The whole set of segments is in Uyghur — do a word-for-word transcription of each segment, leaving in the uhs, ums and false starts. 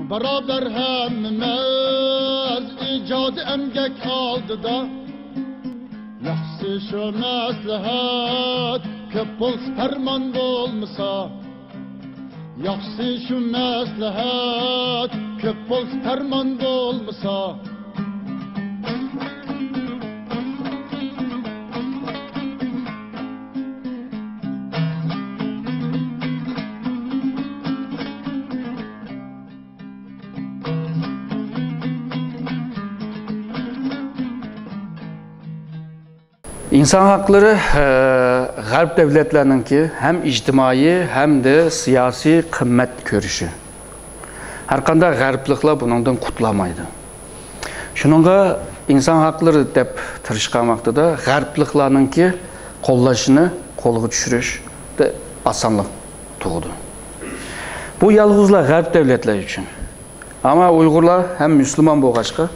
باراۋەر ھەممىمىز ئىجادىي ئەمگەك ئالدىدا. ياخشىسى شۇ مەسلىھەت، كۆپ بولسا پەرمان بولمىسا. ياخشىسى شۇ مەسلىھەت، كۆپ بولسا پەرمان بولمىسا. ئىنسان ھەقلىرى، ئە، غەرب دۆلەتلەرنىڭكى ھەم ئىجتىمائىي، ھەمدە سىياسىي قىممەت كۆرۈشى. ھەرقانداق غەربلىكلەر بۇنىڭدىن قۇتۇلالمايدۇ. شۇنىڭغا ئىنسان ھەقلىرى دەپ تىرىشقان ۋاقتىدا غەربلىكلەرنىڭكى قوللاشىنى قولغا چۈشۈرۈشتە ئاسانلىق تۇغىدۇ. بۇ يالغۇزلا غەرب دۆلەتلەر ئۈچۈن. ئەمما ئۇيغۇرلار ھەم مۇسۇلمان بولغاچقا،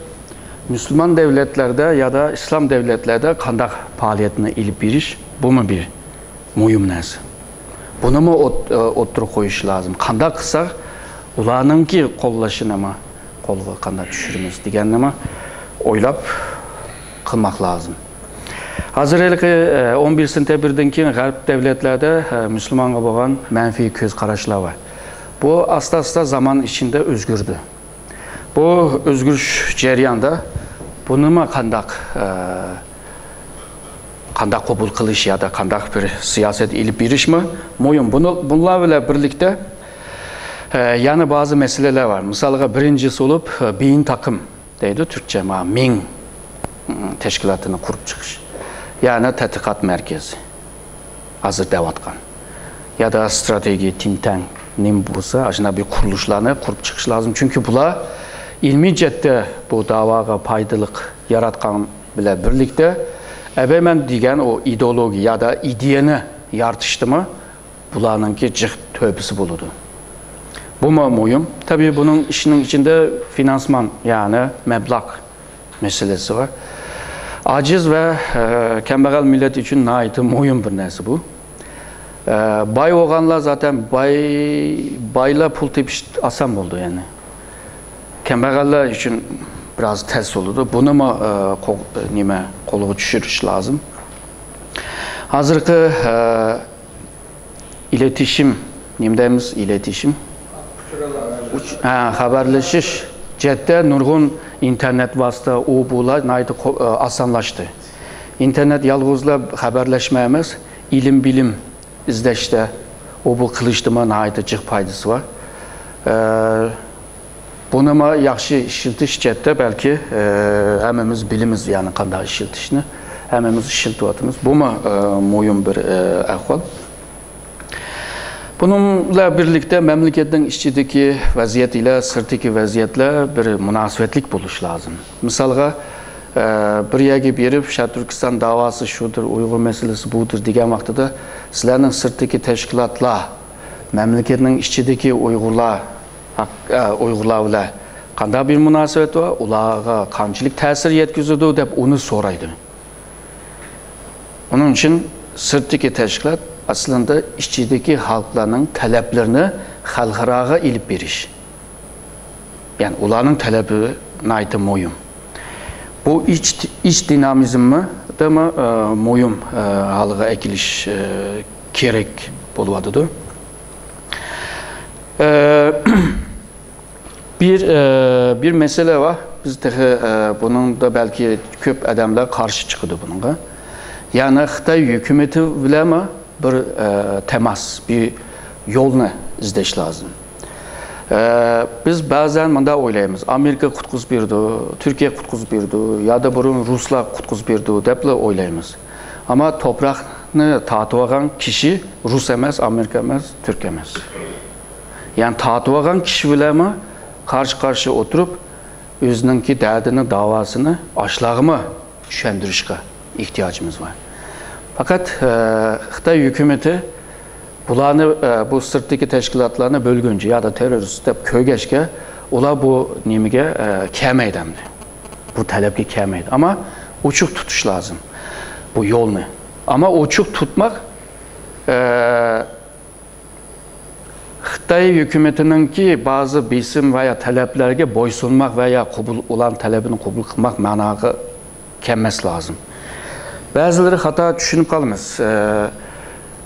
مۇسۇلمان دۆلەتلەردە يادا ئىسلام دۆلەتلەردە قانداق پائالىيەتنى ئېلىپ بېرىش، بۇمۇ بىر مۇھىم نەرسە. بۇنىمۇ ئوت-، ئوتتۇرىغا قويۇش لازىم. قانداق قىلساق، ئۇلارنىڭكى قوللىشىنىمۇ قولغا قانداق چۈشۈرىمىز دېگەننىمۇ ئويلاپ قىلماق لازىم. ھازىر ھېلىقى، ئە، ئون بىر سېنتەبىردىن كېيىن غەرب دۆلەتلەردە، ئە، مۇسۇلمانغا بولغان مەنپىي كۆز قاراشلار بار. بۇ ئاستا-ئاستا زامان ئىچىندە ئۆزگىرىدۇ. بۇ ئۆزگىرىش جەريانىدا بۇنىمۇ قانداق، ئە، قانداق قوبۇل قىلىش يادا قانداق بىر سىياسەت ئېلىپ بېرىشمۇ مۇھىم. بۇنى، بۇنىڭلار بىلەن بىرلىكتە، ئە، يەنە بەزى مەسىلىلەر بار. مىسالغا، بىرىنچىسى بولۇپ، ئە، بېيىن تاقىم دەيدۇ تۈركچە، مانا، مىڭ، ئىم، تەشكىلاتىنى قۇرۇپ چىقىش. يەنى تەتقىقات مەركىزى ھازىر دەۋاتقان. يادا ستراتېگىيە، تىنك تانك نېمە بولسا، ئاشۇنداق بىر قۇرۇلۇشلارنى قۇرۇپ چىقىش لازىم. چۈنكى بۇلار ئىلمىي جەھەتتە بۇ داۋاغا پايدىلىق ياراتقان بىلەن بىرلىكتە، ئەبەي مەن دېگەن ئۇ ئىدېئولوگىيە يادا ئىدىيەنى يارىتىشتىمۇ بۇلارنىڭكى جىق تۆھپىسى بولىدۇ. بۇمۇ مۇھىم. تەبىئىي، بۇنىڭ ئىشىنىڭ ئىچىندە فىنانسمان، يەنى مەبلەغ مەسىلىسى بار. ئاجىز ۋە، ئە، كەمبەغەل مىللەت ئۈچۈن ناھايىتى مۇھىم بىر نەرسە بۇ. ئە، باي بولغانلار زاتەن باي، بايلار پۇل تېپىش ئاسان بولىدۇ، يەنى. كەمبەغەللەر ئۈچۈن بىراز تەس بولىدۇ. بۇنىمۇ، ئە، قو-، نېمە، قولغا چۈشۈرۈش لازىم. ھازىرقى، ئە، ئىلېتىشىم، نېمە دەيمىز، ئىلېتىشىم؟ ئۇچ-، ھە، خەۋەرلىشىش جەھەتتە نۇرغۇن ئىنتېرنېت ۋاسىتە، ئۇ، بۇلار ناھايىتى قو-، ئە، ئاسانلاشتى. ئىنتېرنېت يالغۇزلا خەۋەرلەشمە ئەمەس، ئىلىم-بىلىم ئىزدەشتە، ئۇ، بۇ قىلىشتىمۇ ناھايىتى جىق پايدىسى بار. ئە، بۇنىمۇ ياخشى ئىشلىتىش جەھەتتە بەلكى، ئە، ھەممىمىز بىلىمىز، يەنى قانداق ئىشلىتىشنى ھەممىمىز ئىشلىتىۋاتىمىز. بۇمۇ، ئە، مۇھىم بىر، ئە، ئەھۋال. بۇنىڭ بىلەن بىرلىكتە مەملىكەتنىڭ ئىچىدىكى ۋەزىيەت ئىلە سىرتتىكى ۋەزىيەتلەر بىر مۇناسىۋەتلىك بولۇشى لازىم. مىسالغا، ئە، بىر يەرگە بېرىپ، شەرقىي تۈركىستان داۋاسى شۇدۇر، ئۇيغۇر مەسىلىسى بۇدۇر دېگەن ۋاقتىدا، سىلەرنىڭ سىرتتىكى تەشكىلاتلار مەملىكەتنىڭ ئىچىدىكى ئۇيغۇرلار ھەق-، ئە، ئۇيغۇرلار بىلەن قانداق بىر مۇناسىۋەت بار، ئۇلارغا قانچىلىك تەسىر يەتكۈزىدۇ دەپ ئۇنى سورايدۇ. ئۇنىڭ ئۈچۈن سىرتتىكى تەشكىلات ئەسلىندە ئىچىدىكى خەلقلەرنىڭ تەلەپلىرىنى خەلقئاراغا ئېلىپ بېرىش. يەنى ئۇلارنىڭ تەلىپى ناھايىتى مۇھىم. بۇ ئىچ، ئىچ دىنامىزمنى دېمە، ئە، مۇھىم، ئە، ھالغا ئەكېلىش، ئە، كېرەك بولۇۋاتىدۇ. ئە، بىر، ئە، بىر مەسىلە بار. بىز تېخى، ئە، بۇنىڭدا بەلكى كۆپ ئادەملەر قارشى چىقىدۇ بۇنىڭغا. يەنى خىتاي ھۆكۈمىتى بىلەنمۇ بىر، ئە، تېماس، بىر يولنى ئىزدەش لازىم. ئە، بىز بەزەن مۇنداق ئويلايمىز، ئامېرىكا قۇتقۇزۇپ بېرىدۇ، تۈركىيە قۇتقۇزۇپ بېرىدۇ، يادا بۇرۇن رۇسلار قۇتقۇزۇپ بېرىدۇ دەپلا ئويلايمىز. ئەمما توپراقنى تارتىۋالغان كىشى رۇس ئەمەس، ئامېرىكا ئەمەس، تۈرك ئەمەس. يەنى تارتىۋالغان كىشى بىلەنمۇ قارشى-قارشى ئولتۇرۇپ، ئۆزىنىڭكى دەردىنى، داۋاسىنى ئاشۇلارغىمۇ چۈشەندۈرۈشكە ئېھتىياجىمىز بار. پەقەت، ئە، خىتاي ھۆكۈمىتى بۇلارنى، ئە، بۇ سىرتتىكى تەشكىلاتلارنى بۆلگۈنچى يادا تېررورىست دەپ كۆرگەچكە، ئۇلار بۇ نېمىگە، ئە، كەلمەيدۇ ئەمدى. بۇ تەلەپكە كەلمەيدۇ. ئەمما ئوچۇق تۇتۇش لازىم بۇ يولنى. ئەمما ئوچۇق تۇتماق، ئە، خىتاي خىتاي ھۆكۈمىتىنىڭكى بەزى بېسىم ۋە يا تەلەپلەرگە بويسۇنماق ۋە يا قوبۇل، ئۇلارنىڭ تەلىپىنى قوبۇل قىلماق مەناغا كەلمەس لازىم. بەزىلىرى خاتا چۈشىنىپ قالىمىز. ئە،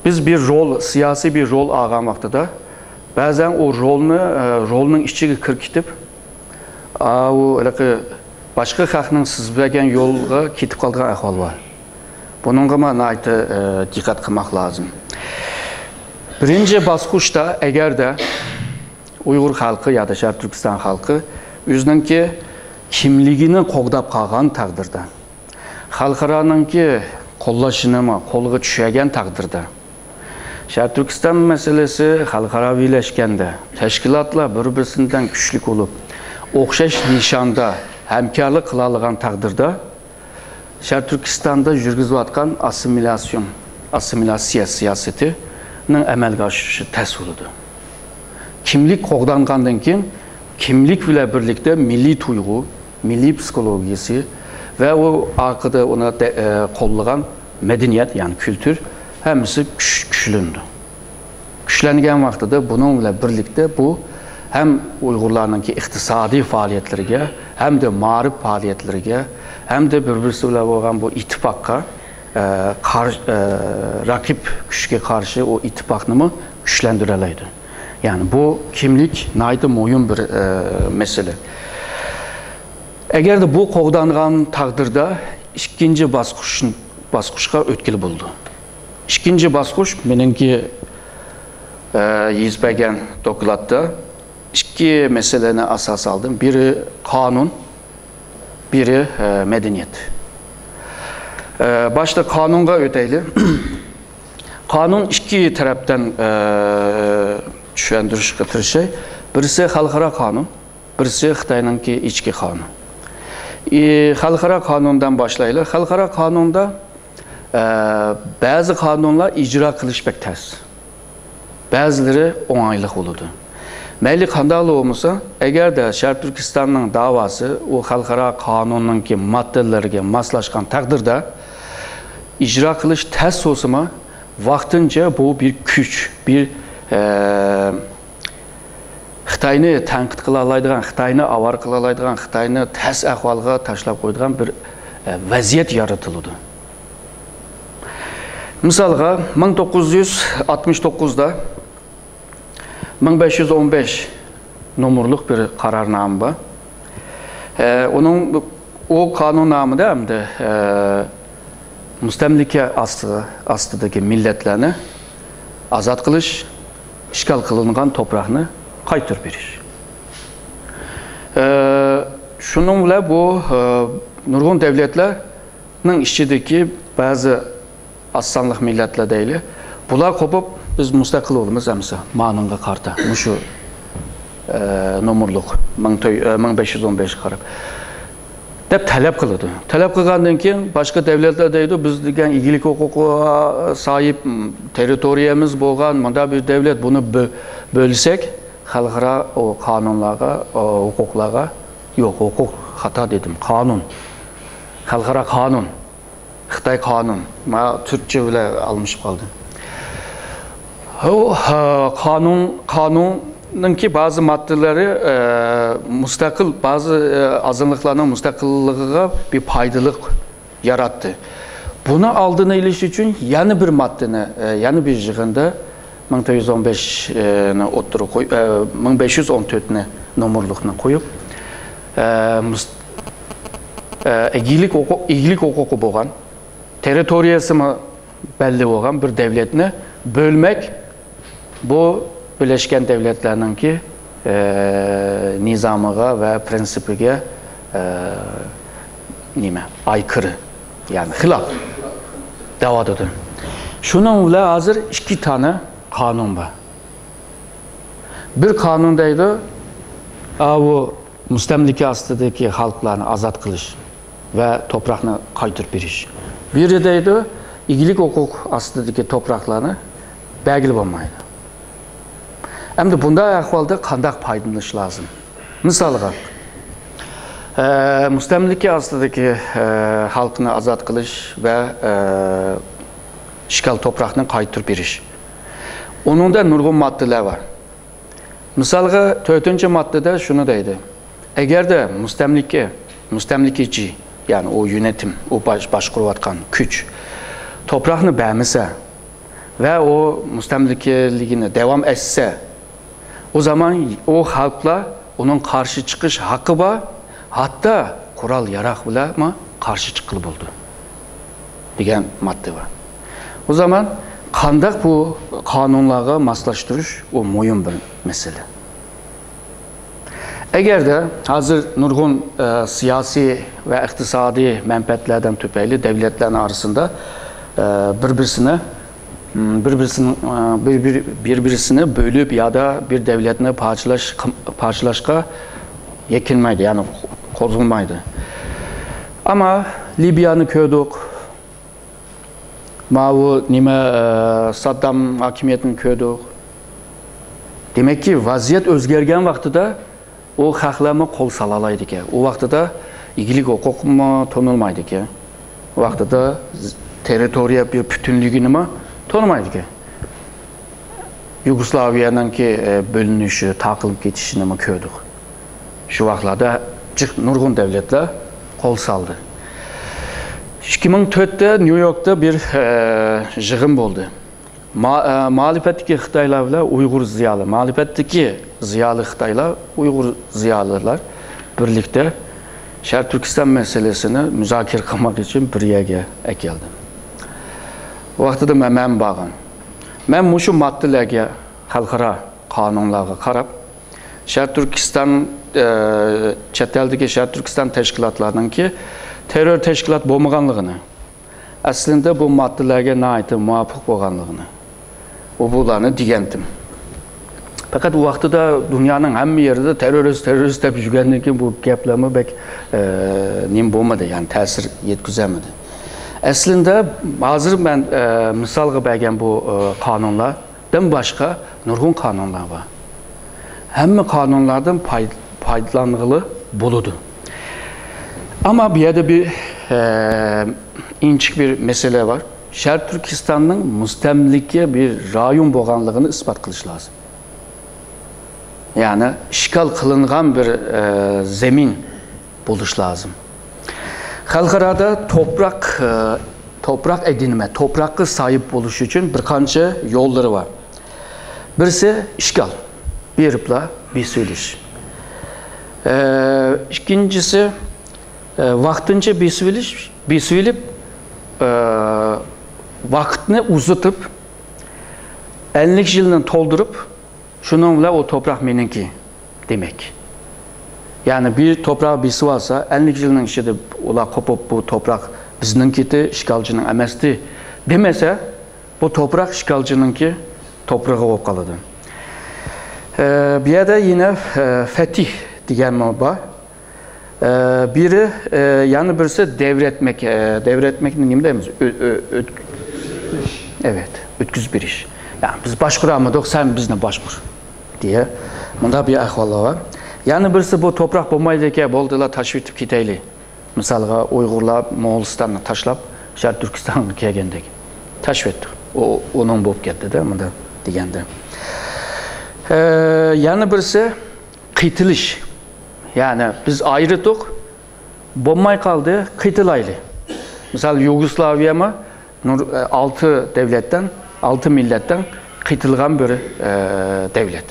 بىز بىر رول، سىياسىي بىر رول ئالغان ۋاقتىدا بەزەن ئۇ رولنى، ئە، رولنىڭ ئىچىگە كىرىپ كېتىپ، ئاۋۇ ھېلىقى باشقا خەقنىڭ سىزىپ بەرگەن يولىغا كېتىپ قالىدىغان ئەھۋال بار. بۇنىڭغىمۇ ناھايىتى، ئە، دىققەت قىلماق لازىم. بىرىنچى باسقۇچتا ئەگەردە ئۇيغۇر خەلقى يادا شەرقىي تۈركىستان خەلقى ئۆزىنىڭكى كىملىكىنى قوغداپ قالغان تەقدىردە، خەلقئارانىڭكى قوللىشىنىمۇ قولغا چۈشۈرگەن تەقدىردە، شەرقىي تۈركىستان مەسىلىسى خەلقئاراۋىلەشكەندە، تەشكىلاتلار بىر-بىرسىدىن كۈچلۈك بولۇپ، ئوخشاش نىشاندا ھەمكارلىق قىلالىغان تەقدىردە، شەرقىي تۈركىستاندا يۈرگۈزۈۋاتقان ئاسسىمىلياسىيون، ئاسسىمىلياسىيە سىياسىتىنىڭ ئەمەلگە ئاشۇرۇشى تەس بولىدۇ. كىملىك قوغدانغاندىن كېيىن، كىملىك بىلەن بىرلىكتە مىللىي تۇيغۇ، مىللىي پسىخولوگىيىسى ۋە ئۇ ئارقىدا ئۇنى دە-، ئە، قوللىغان مەدەنىيەت، يەنى كۈلتۈر ھەممىسى كۈچ-، كۈچلىنىدۇ. كۈچلەنگەن ۋاقتىدا بۇنىڭ بىلەن بىرلىكتە بۇ ھەم ئۇيغۇرلارنىڭكى ئىقتىسادىي پائالىيەتلىرىگە، ھەمدە مائارىپ پائالىيەتلىرىگە، ھەمدە بىر-بىرسى بىلەن بولغان بۇ ئىتتىپاققا، ئە، قار-، ئە، رەقىب كۈچكە قارشى ئۇ ئىتتىپاقنىمۇ كۈچلەندۈرەلەيدۇ. يەنى بۇ كىملىك ناھايىتى مۇھىم بىر، ئە، مەسىلە. ئەگەردە بۇ قوغدانغان تەقدىردە ئىككىنچى باسقۇچ، باسقۇچقا ئۆتكىلى بولىدۇ. ئىككىنچى باسقۇچ مېنىڭكى، ئە، يېزىپ بەرگەن دوكلاتتا ئىككى مەسىلىنى ئاساس ئالدىم. بىرى قانۇن، بىرى، ئە، مەدەنىيەت. ئە، باشتا قانۇنغا ئۆتەيلى. قانۇن ئىككى تەرەپتىن، ئە، چۈشەندۈرۈشكە تىرىشاي. بىرسى خەلقئارا قانۇن، بىرسى خىتاينىڭكى ئىچكى قانۇن. ئى، خەلقئارا قانۇندىن باشلايلى. خەلقئارا قانۇندا، ئە، بەزى قانۇنلار ئىجرا قىلىش بەك تەس. بەزىلىرى ئوڭايلىق بولىدۇ. مەيلى قانداقلا بولمىسۇن، ئەگەردە شەرقىي تۈركىستاننىڭ داۋاسى ئۇ خەلقئارا قانۇننىڭكى ماددىلىرىگە ماسلاشقان تەقدىردە، ئىجرا قىلىش تەس بولسىمۇ، ۋاقتىنچە بۇ بىر كۈچ، بىر، ئە، خىتاينى تەنقىد قىلالايدىغان، خىتاينى ئاۋارە قىلالايدىغان، خىتاينى تەس ئەھۋالغا تاشلاپ قويىدىغان بىر، ئە، ۋەزىيەت يارىتىلىدۇ. مىسالغا، مىڭ توققۇز يۈز ئاتمىش توققۇزدا مىڭ بەش يۈز ئون بەش نومۇرلۇق بىر قارارنامە بار. ئە، ئۇنىڭ، ئۇ قانۇننامىدە ئەمدى، ئە، مۇستەملىكە ئاستى، ئاستىدىكى مىللەتلەرنى ئازاد قىلىش، ئىشغال قىلىنغان توپراقنى قايتۇرۇپ بېرىش. ئە، شۇنىڭ بىلەن بۇ، ئە، نۇرغۇن دەۋلەتلەرنىڭ ئىچىدىكى بەزى ئاز سانلىق مىللەتلەر دەيلى. بۇلار قوپۇپ، بىز مۇستەقىل بولىمىز ئەمىسە، مانىڭغا قارىتا، مۇشۇ، ئە، نومۇرلۇق، مىڭ تۆ-، ئە، مىڭ بەش يۈز ئون بەشكە قاراپ، دەپ تەلەپ قىلىدۇ. تەلەپ قىلغاندىن كېيىن، باشقا دەۋلەتلەر دەيدۇ، بىز دېگەن ئىگىلىك ھوقۇقىغا ساھىب، م، تېررىتورىيەمىز بولغان مۇنداق بىر دەۋلەت، بۇنى بۆ-، بۆلسەك، خەلقئارا ئۇ قانۇنلارغا، ئۇ ھوقۇقلارغا، يوق، ھوقۇق، خاتا دېدىم، قانۇن. خەلقئارا قانۇن. خىتاي قانۇن. ما تۈركچە بىلەن ئالمىشىپ قالدىم. ئۇ، ھە، قانۇن، قانۇننىڭكى بەزى ماددىلىرى، ئە، مۇستەقىل، بەزى، ئە، ئازىنلىقلارنىڭ مۇستەقىللىقىغا بىر پايدىلىق ياراتتى. بۇنى ئالدىنى ئېلىش ئۈچۈن يەنە بىر ماددىنى، ئە، يەنە بىر يىغىندا مىڭ تۆت يۈز ئون بەشنى ئوتتۇرىغا قويۇپ، ئە، مىڭ بەش يۈز ئون تۆتنى نومۇرلۇقنى قويۇپ، ئە، مۇس-، ئە، ئىگىلىك ھوقۇق-، ئىگىلىك ھوقۇقى بولغان، تېررىتورىيەسىمۇ بەللى بولغان بىر دەۋلەتنى بۆلمەك، بۇ بىرلەشكەن دەۋلەتلەرنىڭكى، ئە، نىزامىغا ۋە پرىنسىپىگە، ئە، نېمە، ئايكىرى، يەنى خىلاپ دەۋاتىدۇ. شۇنىڭ بىلەن ھازىر ئىككى دانە قانۇن بار. بىر قانۇن دەيدۇ، ئاۋۇ مۇستەملىكە ئاستىدىكى خەلقلەرنى ئازاد قىلىش ۋە توپراقنى قايتۇرۇپ بېرىش. بىرى دەيدۇ، ئىگىلىك ھوقۇق ئاستىدىكى توپراقلارنى بەرگىلى بولمايدۇ. ئەمدى بۇنداق ئەھۋالدا قانداق پايدىلىنىش لازىم؟ مىسالغا، ئە، مۇستەملىكە ئاستىدىكى، ئە، خەلقنى ئازاد قىلىش ۋە، ئە، ئىشغال توپراقنى قايتۇرۇپ بېرىش. ئۇنىڭدا نۇرغۇن ماددىلار بار. مىسالغا، تۆتىنچى ماددىدا شۇنى دەيدۇ: ئەگەردە مۇستەملىكە، مۇستەملىكىچى، يەنى ئۇ يۆنىتىم، ئۇ باش-، باشقۇرۇۋاتقان كۈچ توپراقنى بەرمىسە ۋە ئۇ مۇستەملىكىلىكىنى داۋام ئەتسە، ئۇ زامان ئۇ خەلقلەر ئۇنىڭ قارشى چىقىش ھەققى بار، ھەتتا قورال-ياراغ بىلەنمۇ قارشى چىققىلى بولىدۇ، دېگەن ماددا بار. ئۇ زامان قانداق بۇ قانۇنلارغا ماسلاشتۇرۇش، ئۇ مۇھىم بىر مەسىلە. ئەگەردە ھازىر نۇرغۇن، ئە، سىياسىي ۋە ئىقتىسادىي مەنپەئەتلەردىن تۈپەيلى دۆلەتلەرنىڭ ئارىسىدا، ئە، بىر-بىرسىنى، م، بىر-بىرسىنى، ئە، بىر-، بىر-، بىر-بىرسىنى بۆلۈپ يادا بىر دۆلەتنى پارچىلاش، پارچىلاشقا يەكۈنمەيدۇ، يەنى قوزغىمايدۇ. ئەمما لىبىيانى كۆردۇق. ماۋۇ نېمە، ئە، ساددام ھاكىمىيەتنى كۆردۇق. دېمەككى، ۋەزىيەت ئۆزگەرگەن ۋاقتىدا ئۇ خەقلەرمۇ قول سالالايدىكەن. ئۇ ۋاقتىدا ئىگىلىك ھوقۇقمۇ تونۇلمايدىكەن. ئۇ ۋاقتىدا ز-، تېررىتورىيە بىر پۈتۈنلۈكىنىمۇ تونۇمايدىكەن. يۇگوسلاۋىيەنىڭكى، ئە، بۆلۈنۈشى، تارقىلىپ كېتىشىنىمۇ كۆردۇق. شۇ ۋاقىتلاردا جىق نۇرغۇن دۆلەتلەر قول سالدى. ئىككى مىڭ تۆتتە نيۇ يوركتا بىر، ئە، يىغىن بولدى. ما-، ئە، مۇھالىپەتتىكى خىتايلار بىلەن ئۇيغۇر زىيالىي، مۇھالىپەتتىكى زىيالىي خىتايلار، ئۇيغۇر زىيالىيلار بىرلىكتە شەرقىي تۈركىستان مەسىلىسىنى مۇزاكىرە قىلماق ئۈچۈن بىر يەرگە ئەكەلدى. ۋاقتىدا مەن، مەن بارغان. مەن مۇشۇ ماددىلەرگە، خەلقئارا قانۇنلارغا قاراپ، شەرقىي تۈركىستان، ئە، چەت ئەلدىكى شەرقىي تۈركىستان تەشكىلاتلارنىڭكى تېررور تەشكىلات بولمىغانلىقىنى، ئەسلىندە بۇ ماددىلەرگە ناھايىتى مۇۋاپىق بولغانلىقىنى، ئۇ بۇلارنى دېگەنتىم. پەقەت ئۇ ۋاقتىدا دۇنيانىڭ ھەممە يېرىدە تېررورىست، تېررورىست دەپ يۈرگەندىن كېيىن بۇ گەپلەرمۇ بەك، ئە، نېمە بولمىدى، يەنى تەسىر يەتكۈزەلمىدى. ئەسلىندە ھازىر مەن، ئە، مىسالغا بەرگەن بۇ، ئە، قانۇنلاردىن باشقا نۇرغۇن قانۇنلار بار. ھەممە قانۇنلاردىن پاي-، پايدىلانغىلى بولىدۇ. ئەمما بۇ يەردە بىر، ئە، ئىنچىكە بىر مەسىلە بار. شەرقىي تۈركىستاننىڭ مۇستەملىكە بىر رايون بولغانلىقىنى ئىسپات قىلىش لازىم. يەنى ئىشغال قىلىنغان بىر، ئە، زېمىن بولۇش لازىم. خەلقئارادا توپراق، ئە، توپراق ئېدىنمە، توپراققا ساھىب بولۇش ئۈچۈن بىر قانچە يوللىرى بار. بىرسى ئىشغال، بېرىپلا بېسىۋېلىش. ئە، ئىككىنچىسى، ئە، ۋاقتىنچە بېسىۋېلىش، بېسىۋېلىپ، ئە، ۋاقىتنى ئۇزىتىپ، ئەللىك يىلنى تولدۇرۇپ، شۇنىڭ بىلەن ئۇ توپراق مېنىڭكى دېمەك. يەنى بىر توپراق بېسىۋالسا، ئەللىك يىلنىڭ ئىچىدە ئۇلار قوپۇپ، بۇ توپراق بىزنىڭكىدى، ئىشغالچىنىڭ ئەمەستى دېمەسە، بۇ توپراق ئىشغالچىنىڭكى توپرىقى بولۇپ قالىدۇ. ئە، بۇ يەردە يەنە، ئە، فەتىھ دېگەنمۇ بار. ئە، بىرى، ئە، يەنە بىرسى دەۋرەتمەك. ئە، دەۋرەتمەكنى نېمە دەيمىز؟ ئۆ-، ئۆ-، ئۆت-، ئەۋەت، ئۆتكۈزۈپ بېرىش. يا، بىز باشقۇرالمىدۇق، سەن بىزنى باشقۇر، دېيە. مۇنداق بىر ئەھۋاللار بار. يەنە بىرسى، بۇ توپراق بولمايدىكەن، بولدىلا، تاشلىۋېتىپ كېتەيلى. مىسالغا، ئۇيغۇرلار موغۇلىستاننى تاشلاپ، شەرقىي تۈركىستانغا كەلگەندەك. تاشلىۋەتتۇق. ئۇ، ئۇنىڭ بولۇپ كەتتى-دە، مۇنداق دېگەندە. ئە، يەنە بىرسى، قېتىلىش. يەنى بىز ئايرىدۇق، بولماي قالدى، قېتىلايلى. مىسال، يۇگوسلاۋىيەمۇ نۇر-، ئالتە دۆلەتتىن، ئالتە مىللەتتىن قېتىلغان بىر، ئە، دۆلەت.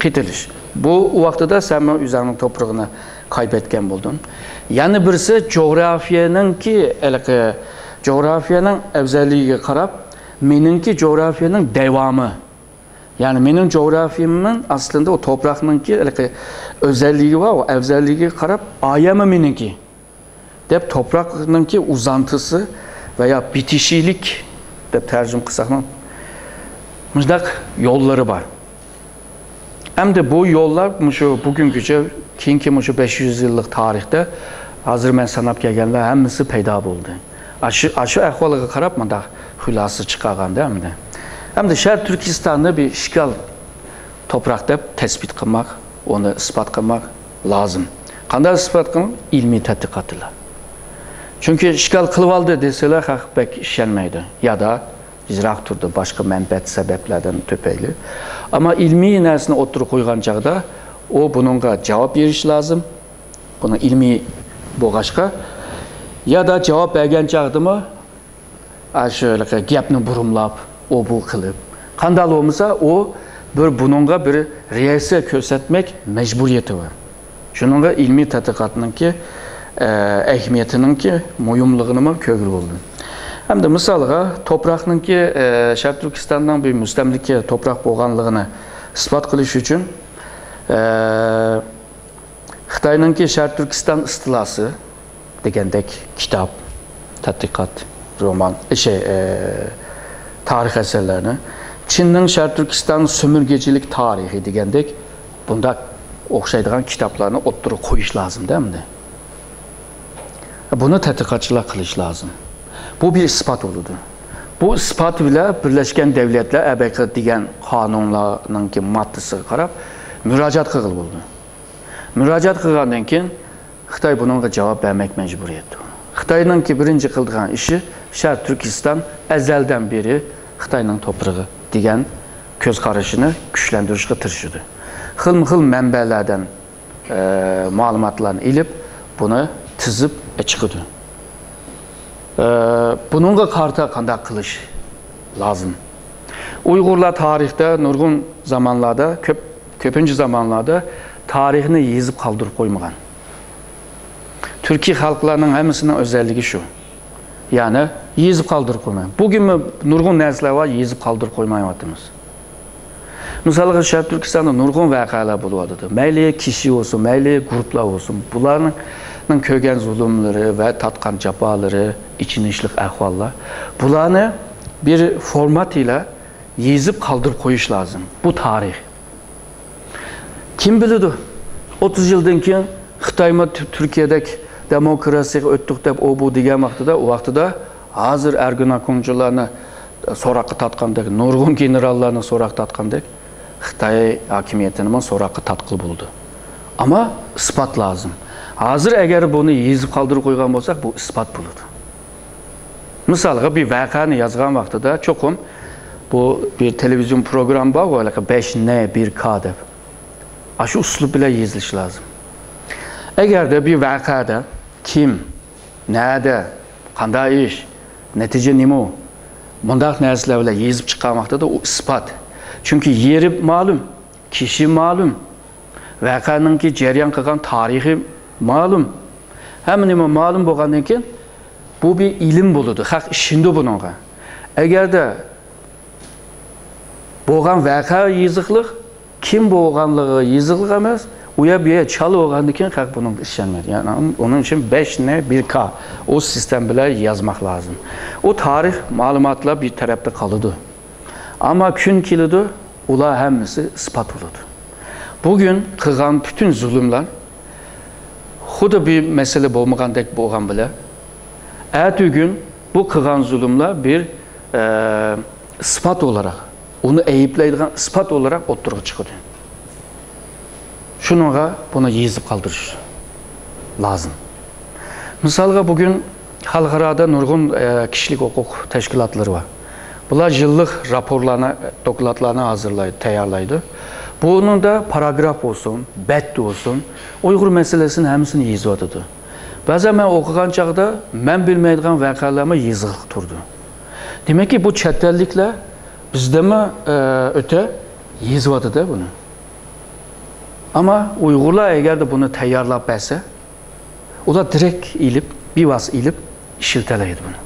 قېتىلىش. بۇ ۋاقتىدا سەنمۇ ئۆزۈڭنىڭ توپرىقىنى قايبەتكەن بولدۇڭ. يەنە بىرسى جۇغراپىيەنىڭكى، ھېلىقى جۇغراپىيەنىڭ ئەۋزەللىكىگە قاراپ، مېنىڭكى جۇغراپىيەنىڭ داۋامى. يەنى مېنىڭ جۇغراپىيەمنىڭ ئەسلىندە ئۇ توپراقنىڭكى ھېلىقى ئۆزەللىكى بار، ئۇ ئەۋزەللىكىگە قاراپ، ئايەممۇ مېنىڭكى دەپ، توپراقنىڭكى ئۇزانتىسى ۋە يا بىتىشىلىك دەپ تەرجىمە قىلساقمۇ، مۇشۇنداق يوللىرى بار. ئەمدى بۇ يوللار مۇشۇ بۈگۈنگىچە، كېيىنكى مۇشۇ بەش يۈز يىللىق تارىختا ھازىر مەن ساناپ كەلگەنلەر ھەممىسى پەيدا بولدى. ئاشۇ، ئاشۇ ئەھۋالغا قاراپ مۇنداق خۇلاسە چىقارغاندا ئەمدى. ئەمدى شەرقىي تۈركىستاننى بىر ئىشغال توپراق دەپ تەسبىت قىلماق، ئۇنى ئىسپات قىلماق لازىم. قانداق ئىسپات قىلىڭ؟ ئىلمىي تەتقىقات بىلەن. چۈنكى ئىشغال قىلىۋالدى دېسىلە، خەق بەك ئىشەنمەيدۇ. يادا يىراق تۇرىدۇ، باشقا مەنپەئەت سەۋەبلەردىن تۈپەيلى. ئەمما ئىلمىي نەرسىنى ئوتتۇرىغا قويغان چاغدا ئۇ بۇنىڭغا جاۋاب بېرىشى لازىم. بۇنىڭ ئىلمىي بولغاچقا، يا دا جاۋاب بەرگەن چاغدىمۇ ئاشۇ گەپنى بۇرۇملاپ، ئۇ بۇ قىلىپ، قانداق بولمىسا، ئۇ بىر بۇنىڭغا بىر رېئاكسىيە كۆرسەتمەك مەجبۇرىيىتى بار. شۇنىڭغا ئىلمىي تەتقىقاتنىڭكى، ئە، ئەھمىيىتىنىڭكى مۇھىملىقىنىمۇ كۆرگىلى بولىدۇ. ھەمدە مىسالغا، توپراقنىڭكى، ئە، شەرقىي تۈركىستاننىڭ بىر مۇستەملىكە توپراق بولغانلىقىنى ئىسپات قىلىش ئۈچۈن، ئە، خىتاينىڭكى شەرقىي تۈركىستان ئىستىلاسى دېگەندەك كىتاب، تەتقىقات، رومان، شەي، ئە، تارىخ ئەسەرلەرنى، چىننىڭ شەرقىي تۈركىستان سۆمۈرگىچىلىك تارىخى دېگەندەك بۇنداق ئوخشايدىغان كىتابلارنى ئوتتۇرىغا قويۇش لازىم-دە ئەمدى. بۇنى تەتقىقاتچىلار قىلىش لازىم. بۇ بىر ئىسپات بولىدۇ. بۇ ئىسپات بىلەن بىرلەشكەن دەۋلەتلەر ئەبەقى دېگەن قانۇنلارنىڭكى ماددىسىغا قاراپ مۇراجىئەت قىلغىلى بولىدۇ. مۇراجىئەت قىلغاندىن كېيىن خىتاي بۇنىڭغا جاۋاب بەرمەك مەجبۇرىيەتتە. خىتاينىڭكى بىرىنچى قىلىدىغان ئىشى شەرقىي تۈركىستان ئەزەلدىن بېرى خىتاينىڭ توپرىقى دېگەن كۆز قارىشىنى كۈچلەندۈرۈشكە تىرىشىدۇ. خىلمۇ خىل مەنبەلەردىن، ئە، مەلۇماتلارنى ئېلىپ، بۇنى تىزىپ چىقىدۇ. ئە، بۇنىڭغا قارىتا قانداق قىلىش لازىم؟ ئۇيغۇرلار تارىختا نۇرغۇن زامانلاردا، كۆپ، كۆپىنچە زامانلاردا تارىخنى يېزىپ قالدۇرۇپ قويمىغان. تۈركىي خەلقلەرنىڭ ھەممىسىنىڭ ئۆزەللىكى شۇ. يەنى يېزىپ قالدۇرۇپ قويماي. بۈگۈنمۇ نۇرغۇن نەرسىلەر بار، يېزىپ قالدۇرۇپ قويمايۋاتىمىز. مىسالغا، شەرقىي تۈركىستاندا نۇرغۇن ۋەقەلەر بولۇۋاتىدۇ. مەيلى كىشى بولسۇن، مەيلى گۇرۇپلار بولسۇن، بۇلارنىڭ كۆرگەن زۇلۇملىرى ۋە تارتقان جاپالىرى، ئېچىنىشلىق ئەھۋاللار، بۇلارنى بىر فورمات ئىلە يېزىپ قالدۇرۇپ قويۇش لازىم. بۇ تارىخ. كىم بىلىدۇ؟ ئوتتۇز يىلدىن كېيىن خىتايمۇ تۈ-، تۈركىيەدەك دېموكراتىيەگە ئۆتتۇق دەپ ئۇ بۇ دېگەن ۋاقتىدا، ئۇ ۋاقتىدا ھازىر ئەرگېناكومچىلارنى سوراققا تارتقاندەك، نۇرغۇن گېنېراللارنى سوراققا تارتقاندەك، خىتاي ھاكىمىيىتىنىمۇ سوراققا تارتقىلى بولىدۇ. ئەمما ئىسپات لازىم. ھازىر ئەگەر بۇنى يېزىپ قالدۇرۇپ قويغان بولساق، بۇ ئىسپات بولىدۇ. مىسالغا، بىر ۋەقەنى يازغان ۋاقتىدا چوقۇم بۇ بىر تېلېۋىزىيون پروگرامما بارغۇ، ھېلىقى بەش نە بىر كا دەپ. ئاشۇ ئۇسلۇب بىلەن يېزىلىشى لازىم. ئەگەردە بىر ۋەقەدە كىم، نەدە، قانداق ئىش، نەتىجە نېمە، مۇنداق نەرسىلەر بىلەن يېزىپ چىققان ۋاقتىدا ئۇ ئىسپات. چۈنكى يېرى مەلۇم، كىشى مەلۇم، ۋەقەنىڭكى جەريان قىلغان تارىخى مەلۇم. ھەممە نېمە مەلۇم بولغاندىن كېيىن، بۇ بىر ئىلىم بولىدۇ. خەق ئىشىنىدۇ بۇنىڭغا. ئەگەردە بولغان ۋەقە يېزىقلىق، كىم بولغانلىقى يېزىقلىق ئەمەس، ئۇ يەر بۇ يەر چالا بولغاندىن كېيىن خەق بۇنىڭغا ئىشەنمەيدۇ. يەنى ئۇنىڭ ئۈچۈن بەش نە بىر كا، ئۇ سىستېما بىلەن يازماق لازىم. ئۇ تارىخ مەلۇماتلار بىر تەرەپتە قالىدۇ. ئەمما كۈن كېلىدۇ، ئۇلار ھەممىسى ئىسپات بولىدۇ. بۈگۈن قىلغان پۈتۈن زۇلۇملار خۇددى بىر مەسىلە بولمىغاندەك بولغان بىلەن، ئەتىگۈن بۇ قىلغان زۇلۇملار بىر، ئە، ئىسپات ئولاراق، ئۇنى ئەيىبلەيدىغان ئىسپات ئولاراق ئوتتۇرىغا چىقىدۇ. شۇنىڭغا بۇنى يېزىپ قالدۇرۇش لازىم. مىسالغا، بۈگۈن خەلقئارادا نۇرغۇن، ئە، كىشىلىك ھوقۇق تەشكىلاتلىرى بار. بۇلار يىللىق راپورلارنى، دوكلاتلارنى ھازىرلايدۇ، تەييارلايدۇ. بۇنىڭدا پاراگراف بولسۇن، بەت بولسۇن، ئۇيغۇر مەسىلىسىنى ھەممىسىنى يېزىۋاتىدۇ. بەزەن مەن ئوقۇغان چاغدا مەن بىلمەيدىغان ۋەقەلەرمۇ يېزىقلىق تۇرىدۇ. دېمەككى، بۇ چەت ئەللىكلەر بىزدىنمۇ، ئە، ئۆتە يېزىۋاتىدۇ بۇنى. ئەمما ئۇيغۇرلار ئەگەردە بۇنى تەييارلاپ بەرسە، ئۇلار دىرېكت ئېلىپ، بىۋاسىتە ئېلىپ ئىشلىتەلەيدۇ بۇنى.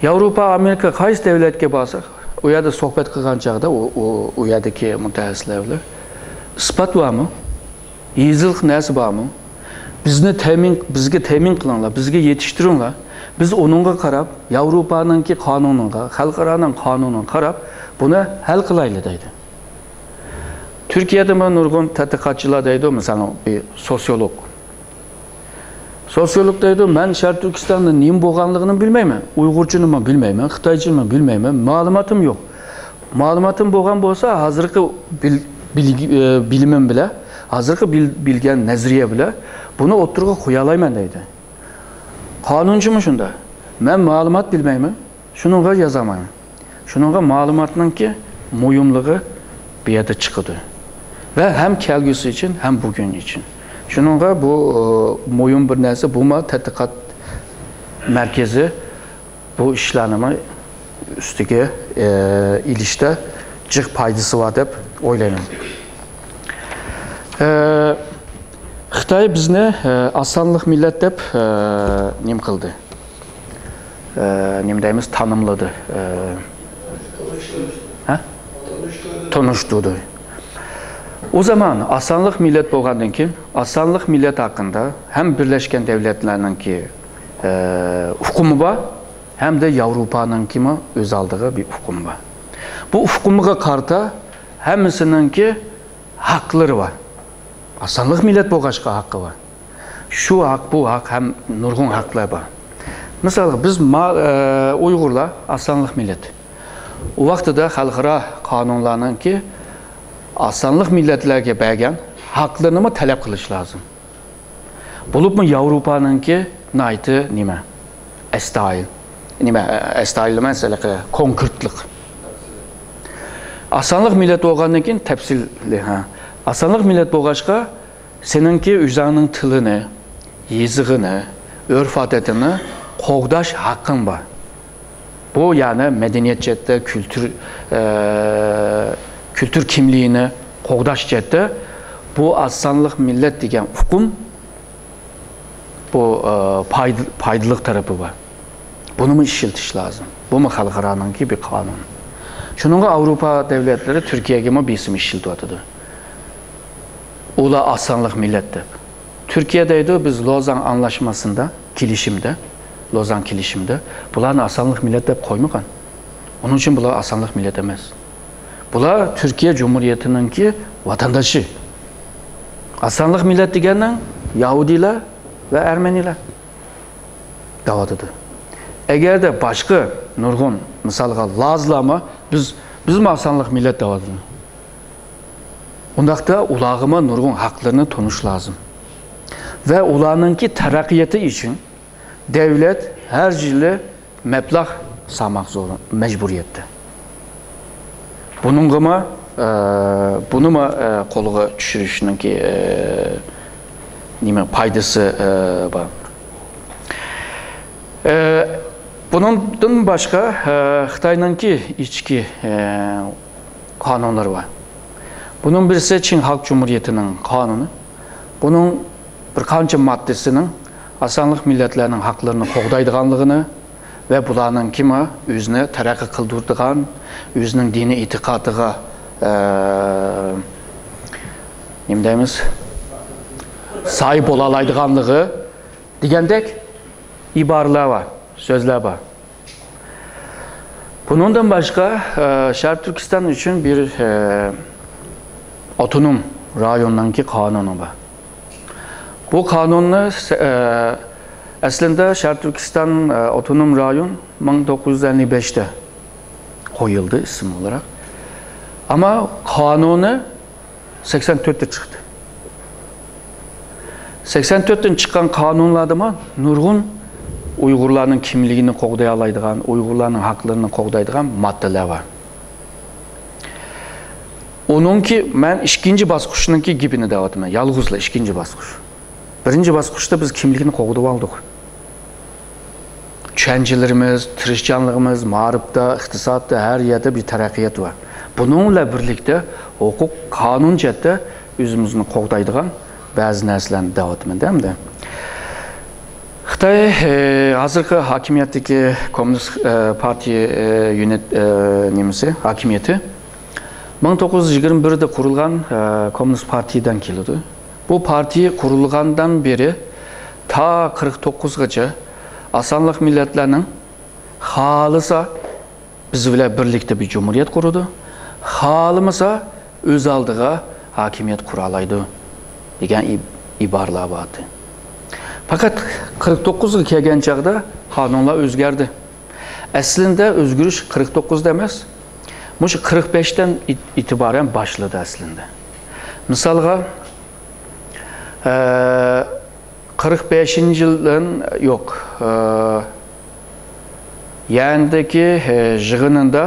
ياۋروپا، ئامېرىكا، قايسى دۆلەتكە بارساق، ئۇ يەردە سۆھبەت قىلغان چاغدا ئۇ، ئۇ، ئۇ يەردىكى مۇتەخەسسىسلەر بىلەن، ئىسپات بارمۇ؟ يېزىقلىق نەرسە بارمۇ؟ بىزنى تەمىن، بىزگە تەمىن قىلىڭلار، بىزگە يېتىشتۈرۈڭلار. بىز ئۇنىڭغا قاراپ، ياۋروپانىڭكى قانۇنىغا، خەلقئارانىڭ قانۇنىغا قاراپ، بۇنى ھەل قىلايلى دەيدۇ. تۈركىيەدىمۇ نۇرغۇن تەتقىقاتچىلار دەيدۇ، مىسالەن، بىر سوسىيولوگ. سوسىيولوگ دەيدۇ، مەن شەرقىي تۈركىستاندا نېمە بولغانلىقىنى بىلمەيمەن، ئۇيغۇرچىنىمۇ بىلمەيمەن، خىتايچىنىمۇ بىلمەيمەن، مەلۇماتىم يوق. مەلۇماتىم بولغان بولسا، ھازىرقى بىل-، بىلگى-، ئە، بىلىمىم بىلەن، ھازىرقى بىل-، بىلگەن نەزەرىيە بىلەن بۇنى ئوتتۇرىغا قويالايمەن دەيدۇ. قانۇنچىمۇ شۇنداق. مەن مەلۇمات بىلمەيمەن، شۇنىڭغا يازالمايمەن. شۇنىڭغا مەلۇماتنىڭكى مۇھىملىقى بۇ يەردە چىقىدۇ. ۋە ھەم كەلگۈسى ئۈچۈن، ھەم بۈگۈن ئۈچۈن. شۇنىڭغا بۇ، ئى، مۇھىم بىر نەرسە، بۇمۇ تەتقىقات مەركىزى بۇ ئىشلارنىمۇ ئۈستىگە، ئى، ئېلىشتا جىق پايدىسى بار دەپ ئويلايمەن. ئى، خىتاي بىزنى، ئى، ئاسانلىق مىللەت دەپ، ئى، نېمە قىلدى؟ ئى، نېمە دەيمىز، تانىملىدى. ئى، ھە؟ تونۇشتۇردى. ئۇ زامان ئاسانلىق مىللەت بولغاندىن كېيىن، ئاسانلىق مىللەت ھەققىدە ھەم بىرلەشكەن دەۋلەتلەرنىڭكى، ئى، ئۇقۇمى بار، ھەمدە ياۋروپانىڭكىمۇ ئۆز ئالدىغا بىر ئۇقۇمى بار. بۇ ئۇقۇمغا قارىتا ھەممىسىنىڭكى ھەقلىرى بار. ئاسانلىق مىللەت بولغاچقا ھەققى بار. شۇ ھەق، بۇ ھەق ھەم نۇرغۇن ھەقلەر بار. مىسالغا، بىز ما-، ئە، ئۇيغۇرلار ئاسانلىق مىللەت. ئۇ ۋاقتىدا خەلقئارا قانۇنلارنىڭكى ئاسانلىق مىللەتلەرگە بەرگەن ھەقلىرىنىمۇ تەلەپ قىلىش لازىم. بولۇپمۇ ياۋروپانىڭكى ناھايىتى نېمە؟ ئەستايىل. نېمە، ئەستايىل ئەمەس، ھېلىقى كونكرېتلىق. ئاسانلىق مىللەت بولغاندىن كېيىن تەپسىلىي، ھە. ئاسانلىق مىللەت بولغاچقا، سېنىڭكى ئۆزۈڭنىڭ تىلىنى، يېزىقىنى، ئۆرپ-ئادىتىنى قوغداش ھەققىڭ بار. بۇ، يەنى مەدەنىيەت جەھەتتە، كۈلتۈر، ئە، كۈلتۈر كىملىكىنى قوغداش جەھەتتە بۇ ئاسانلىق مىللەت دېگەن ئۇقۇم، بۇ، ئە، پايدا-، پايدىلىق تەرىپى بار. بۇنىمۇ ئىشلىتىش لازىم. بۇمۇ خەلقئارانىڭكى بىر قانۇن. شۇنىڭغا ئاۋروپا دۆلەتلىرى تۈركىيەگىمۇ بېسىم ئىشلىتىۋاتىدۇ. ئۇلار ئاسانلىق مىللەت دەپ. تۈركىيە دەيدۇ، بىز لوزان ئاڭلاشماسىندا، كېلىشىمدە، لوزان كېلىشىمدە بۇلارنى ئاسانلىق مىللەت دەپ قويمىغان. ئۇنىڭ ئۈچۈن بۇلار ئاسانلىق مىللەت ئەمەس. بۇلار تۈركىيە جۇمھۇرىيىتىنىڭكى ۋاتاندىشى. ئاسانلىق مىللەت دېگەننىڭ يەھۇدىيلار ۋە ئەرمەنىيلار دەۋاتىدۇ. ئەگەردە باشقا نۇرغۇن، مىسالغا، لازلارمۇ بىز، بىزمۇ ئاسانلىق مىللەت دەۋاتىدۇ. ئۇنداقتا ئۇلارغىمۇ نۇرغۇن ھەقلىرىنى تونۇش لازىم. ۋە ئۇلارنىڭكى تەرەققىياتى ئۈچۈن دۆلەت ھەر يىلى مەبلەغ سالماق زور، مەجبۇرىيەتتە. بۇنىڭغىمۇ، ئە، بۇنىمۇ، ئە، قولغا چۈشۈرۈشنىڭكى، ئە، نېمە پايدىسى، ئە، بار. ئە، بۇنىڭدىن باشقا، ئە، خىتاينىڭكى ئىچكى، ئە، قانۇنلىرى بار. بۇنىڭ بىرسى چىڭ خەلق جۇمھۇرىيىتىنىڭ قانۇنى. بۇنىڭ بىر قانچە ماددىسىنىڭ ئاسانلىق مىللەتلەرنىڭ ھەقلىرىنى قوغدايدىغانلىقىنى ۋە بۇلارنىڭكىمۇ ئۆزىنى تەرەققىي قىلدۇرىدىغان، ئۆزىنىڭ دىنىي ئېتىقادىغا، ئە، نېمە دەيمىز، سايىپ بولالايدىغانلىقى دېگەندەك ئىبارىلەر بار، سۆزلەر بار. بۇنىڭدىن باشقا، ئە، شەرقىي تۈركىستان ئۈچۈن بىر، ئە، ئاپتونوم رايوننىڭكى قانۇنى بار. بۇ قانۇننى، ئە، ئەسلىندە شەرقىي تۈركىستان، ئە، ئاپتونوم رايون مىڭ توققۇز يۈز ئەللىك بەشتە قويۇلدى ئىسىم ئولاراق. ئەمما قانۇنى سەكسەن تۆتتە چىقتى. سەكسەن تۆتتىن چىققان قانۇنلاردىمۇ نۇرغۇن ئۇيغۇرلارنىڭ كىملىكىنى قوغدىيالايدىغان، ئۇيغۇرلارنىڭ ھەقلىرىنى قوغدايدىغان ماددىلار بار. ئۇنىڭكى، مەن ئىككىنچى باسقۇچنىڭكى گېپىنى دەۋاتىمەن، يالغۇزلا ئىككىنچى باسقۇچ. بىرىنچى باسقۇچتا بىز كىملىكنى قوغدىۋالدۇق. چۈشەنچىلىرىمىز، تىرىشچانلىقىمىز، مائارىپتا، ئىقتىسادتا، ھەر يەردە بىر تەرەققىيات بار. بۇنىڭ بىلەن بىرلىكتە ھوقۇق، قانۇن جەھەتتە ئۆزىمىزنى قوغدايدىغان بەزى نەرسىلەرنى دەۋاتىمەن ئەمدى. خىتاي، ئى، ھازىرقى ھاكىمىيەتتىكى كوممۇنىست، ئى، پارتىيە، ئى، يۆنەت-، ئى، نېمىسى، ھاكىمىيىتى مىڭ توققۇز يۈز يىگىرمە بىردە قۇرۇلغان، ئى، كوممۇنىست پارتىيىدىن كېلىدۇ. بۇ پارتىيە قۇرۇلغاندىن بېرى تا قىرىق توققۇزغىچە ئاسانلىق مىللەتلەرنىڭ خالىسا بىز بىلەن بىرلىكتە بىر جۇمھۇرىيەت قۇرىدۇ، خالىمىسا ئۆز ئالدىغا ھاكىمىيەت قۇرالايدۇ دېگەن ئىب-، ئىبارىلەر بار ئىدى. پەقەت قىرىق توققۇزغا كەلگەن چاغدا قانۇنلار ئۆزگەردى. ئەسلىندە ئۆزگىرىش قىرىق توققۇزدا ئەمەس، مۇشۇ قىرىق بەشتىن ئېت-، ئېتىبارەن باشلىدى ئەسلىندە. مىسالغا، ئە، قىرىق بەشىنچى يىلدىن، يوق، ئە، يەنىدىكى، ئە، يىغىنىدا